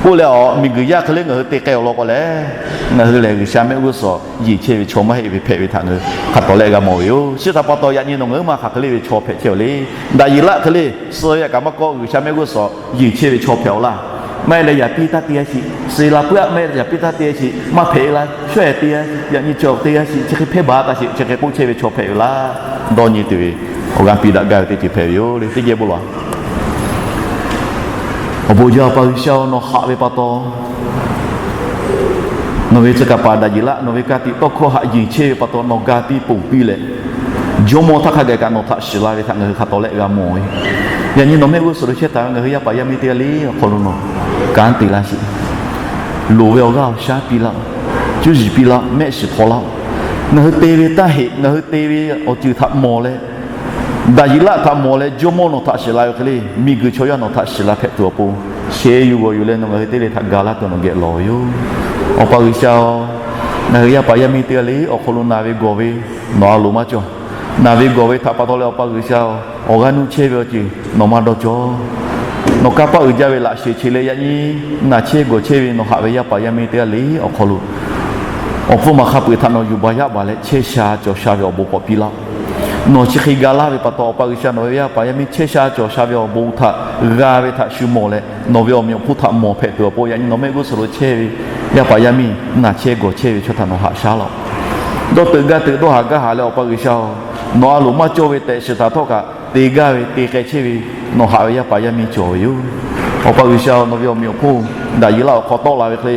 k'oˆ leh, a miˬguiˬ yaˇ hk'e le ngaˬ hui te k'ai awˬ lawn k'o leh, ngaˬ hui lehˬ G'uiˬsha mehˆ g'uˇ suhˍ yeˬ chehˇ ve chaw maˇ heˆ ve hpehꞈ ve htaꞈ ngaˬ hui hk'a tawˍ lehˆ g'a mawˬ ve yoˬ. Chi htaꞈ pa taw yaꞈ nyi nawˬ ngaˬ hui ma hk'aˬ hk'e le ve chaw hpehꞈ chehˇ-oˬ le. Daˍyeˍlaˆ hk'e le suh ve yaꞈ kaꞈ maˇ kawˆ G'uiˬsha mehˆ g'uˇ suhˍ yeˬ chehˇ ve chaw hpehꞈ-oˬ laˇ. Maˇ heˆ leh yaꞈ piˇ taˇ te-a sheˍ, suh la puiˉ-aˆ, maˇ heˆ leh yaꞈ piˇ taˇ te-a sheˍ, maˇ hpehꞈ la, shawˉ-ehˍ te-a, yaꞈ nyi cawˬ te-a sheˍ, chi hk'e hpehˇ baˬ taˇ sheˍ, chi hk'e k'oˆ chehˇ ve chaw hpehꞈ ve laˇ. Dawˇ nyi tuˬ ve awˬ g'aˇ piˇ daꞈ gaˇ ve teˇ ceuˬ hpehꞈ ve yoˬ le. Teˇ geh bon lawˬ-a. Awˬ bon jaˇ Awˬ pa G'uiˬsha-oˬ, nawˬ haꞈ ve pa taw, nawˬ ve tcuh kaˍ paˍ Daˍyeˍlaˆ nawˬ ve ka tiꞈ tawˇ hkawˇ haꞈ yeˬ chehˇ ve pa taw nawˬ ga piˇ ponˬ piˇ leh, jawˇmawˇ htaˇ hk'a gaˬ kaꞈ nawˬ htaꞈ shiˍ la ve htaꞈ ngaˬ hui hk'a tawˍ lehˆ g'a mawˬ ve. Yaꞈ nyi nawˬ mehˆ g'uˇ suhˍ lo chehˇ taˍ ve ngaˬ hui yaˇ paˍ yaˇ miˇ teˇ g'aˇ le awˬ hk'aw lo nawˬ kanˉ te laˇ sheˍ. Loˍ ve awˬ g'aˇ awˬ shaˉ piˇ laˇ-oˆ. Cuˇ yiˍ piˇ laˇ-oˆ. Mehˆ shiˍ hpaw laˇ-oˆ. Ngaˬ hui te ve taˇ heꞈ, ngaˬ hui te ve awˬ ceuˬ htaꞈ mawˬ leh, Daˍyeˍlaˆ htaꞈ mawˬ leh jawˇmawˇ nawˬ htaꞈ shiˍ la ve hk'e le, miˬguiˬ chaw yaˇ nawˬ htaꞈ shiˍ la hpehꞈ tuˬ awˬ pon, sheh yuˬ g'awˬ yuˬ leh nawˬ ngaˬ hui teˇ le htaꞈ ga laˇ tuˬ nawˬ geh lawˬ ve yoˬ. Awˬ pa G'uiˬsha-oˬ, ngaˬ hui yaˇ paˍ yaˇ miˇ teˇ g'aˇ le awˬ hk'aw lo naˬ ve gawˬ ve nawˬ a loˍ maˇ cawˬ. Naˬ ve gawˬ ve htaꞈ pa taw leh Awˬ pa G'uiˬsha-oˬ, awˬ g'aˇ nuˇ chehˇ ve awˬ ceuˬ nawˬ maˇ dawˇ cawˬ. Nawˬ kanˇ paˆ uiˍ jaˇ ve laꞈ sheh che leh yaꞈ nyi naˬ chehˇ gawˬ chehˇ ve nawˬ haꞈ ve yaˇ paˍ yaˇ miˇ teˇ g'aˇ le awˬ hk'aw lo awˬ hpfuhˇ maˬ hk'a peu-eˬ htaꞈ nawˬ yuˬ baˬ yaˇ baˬ leh chehˇ sha cawˬ sha ve awˬ bon k'awꞈ piˇ laˇ-oˆ. Nawˬ chi hk'e ga laˇ ve pa taw Awˬ pa G'uiˬsha nawˬ ve yaˇ paˍ yaˇ miˇ chehˇ sha cawˬ sha ve awˬ bon htaꞈ g'a ve htaꞈ shu mawˬ leh nawˬ ve awˬ meꞈ awˬ hponˇ htaꞈ mawˬ hpehꞈ tuˬ awˬ pon yaꞈ nyi nawˬ mehˆ g'uˇ suhˍ lo chehˇ ve yaˇ paˍ yaˇ miˇ naˬ chehˇ gawˬ chehˇ ve chaw htaꞈ nawˬ haꞈ shaˉ laˇ-oˆ. Dawˇ teuꞈ gaˇ teuꞈ dawˇ haˍ gaˇ haˍ leh Awˬ pa G'uiˬsha-oˬ, nawˬ a loˍ maˇ cawˇ ve tehꞈ shiˍ htaꞈ htawˇ kaꞈ te gaˇ ve te k'ai chehˇ ve nawˬ haꞈ ve yaˇ paˍ yaˇ miˇ cawˬ ve yoˬ. Awˬ pa G'uiˬsha-oˬ, nawˬ ve awˬ meꞈ awˬ hponˇ Daˍyeˍlaˆ awˬ hk'aw tawˆ la ve hk'e le,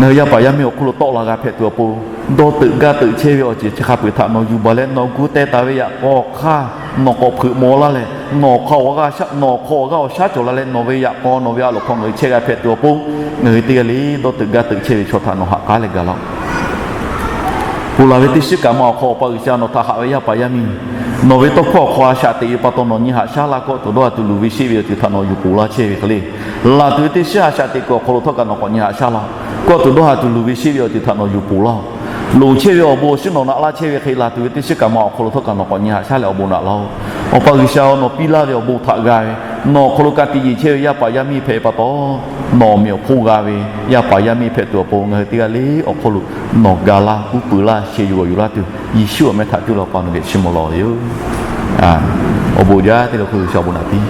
ngaˬ hui yaˇ paˍ yaˇ miˇ awˬ hk'oˆ lo tawˆ la g'a hpehꞈ tuˬ awˬ pon, dawˇ teuꞈ gaˇ teuꞈ chehˇ ve awˬ ceuˬ chi hk'a peu-eˬ htaꞈ nawˬ yuˬ baˬ leh nawˬ gu teh taˍ ve yaꞈ k'aw hk'aˇ nawˬ k'awꞈ hpeuꞈ maw laˇ leh, nawˬ hk'aw awˬ g'aˇ shaˉ, nawˬ hk'aw awˬ g'aˇ awˬ shaˉ cawˬ la leh nawˬ ve yaꞈ k'aw nawˬ ve a loˍ hk'aw ngaˬ hui chehˇ g'a hpehꞈ tuˬ awˬ pon, ngaˬ hui teˇ g'aˇ le dawˇ teuꞈ gaˇ teuꞈ chehˇ ve chaw htaꞈ nawˬ haꞈ k'aˉ leh ga laˇ-oˆ. Ponˬ laˬ ve teˇ shiˉ kaꞈ ma awˬ hk'aw Awˬ pa G'uiˬsha nawˬ htaꞈ haꞈ ve yaˇ paˍ yaˇ miˇ, nawˬ ve tawˇ hkawˇ awˬ hk'aw a shaꞈ teꞈ ve pa taw nawˬ nyi haꞈ shaˉ laˇ. Kawˆ tuˬ dawˇ haˍ tuˬ luˬ ve sheˆ ve awˬ ceuˬ htaꞈ nawˬ yuˬ ponˬ laˇ chehˇ ve hk'e le, laˬ tuˬ ve teˇ shiˉ a shaꞈ teꞈ kuiˬ awˬ hk'aw lo htawˇ kaꞈ nawˬ k'awꞈ nyi haꞈ shaˉ laˇ. Kawˆ tuˬ dawˇ haˍ tuˬ luˬ ve sheˆ ve awˬ ceuˬ htaꞈ nawˬ yuˬ ponˬ laˇ-oˆ. Loˍ chehˇ ve awˬ bon awˬ shinˉ nawˬ naꞈ laˇ chehˇ ve hk'e, laˬ tuˬ ve teˇ shiˉ kaꞈ ma awˬ hk'aw lo htawˇ kaꞈ nawˬ k'awꞈ nyi haꞈ shaˉ leh awˬ bon naꞈ laˇ-oˆ. Awˬ pa G'uiˬsha-oˬ, nawˬ piˇ laˇ ve awˬ bon htaꞈ g'a ve, nawˬ awˬ hk'aw lo ka tiꞈ yeˬ chehˇ ve yaˇ paˍ yaˇ miˇ hpehꞈ pa taw, nawˬ awˬ meꞈ awˬ hponˇ g'a ve yaˇ paˍ yaˇ miˇ hpehꞈ tuˬ awˬ pon ngaˬ hui teˇ g'aˇ le awˬ hk'aw lo nawˬ ga laˇ, uˉ peunˍ laˇ, sheh yuˬ g'awˬ yuˬ laˇ tuˬ Yeˍsuˆ awˬ meh htaꞈ cuˇ leh Awˬ pa nawˬ geh chiˇ mvuh lawˬ ve yoˬ. Awˬ bon jaˇ teˇ le hk'oˆ G'uiˬsha awˬ bon naꞈ piˇ.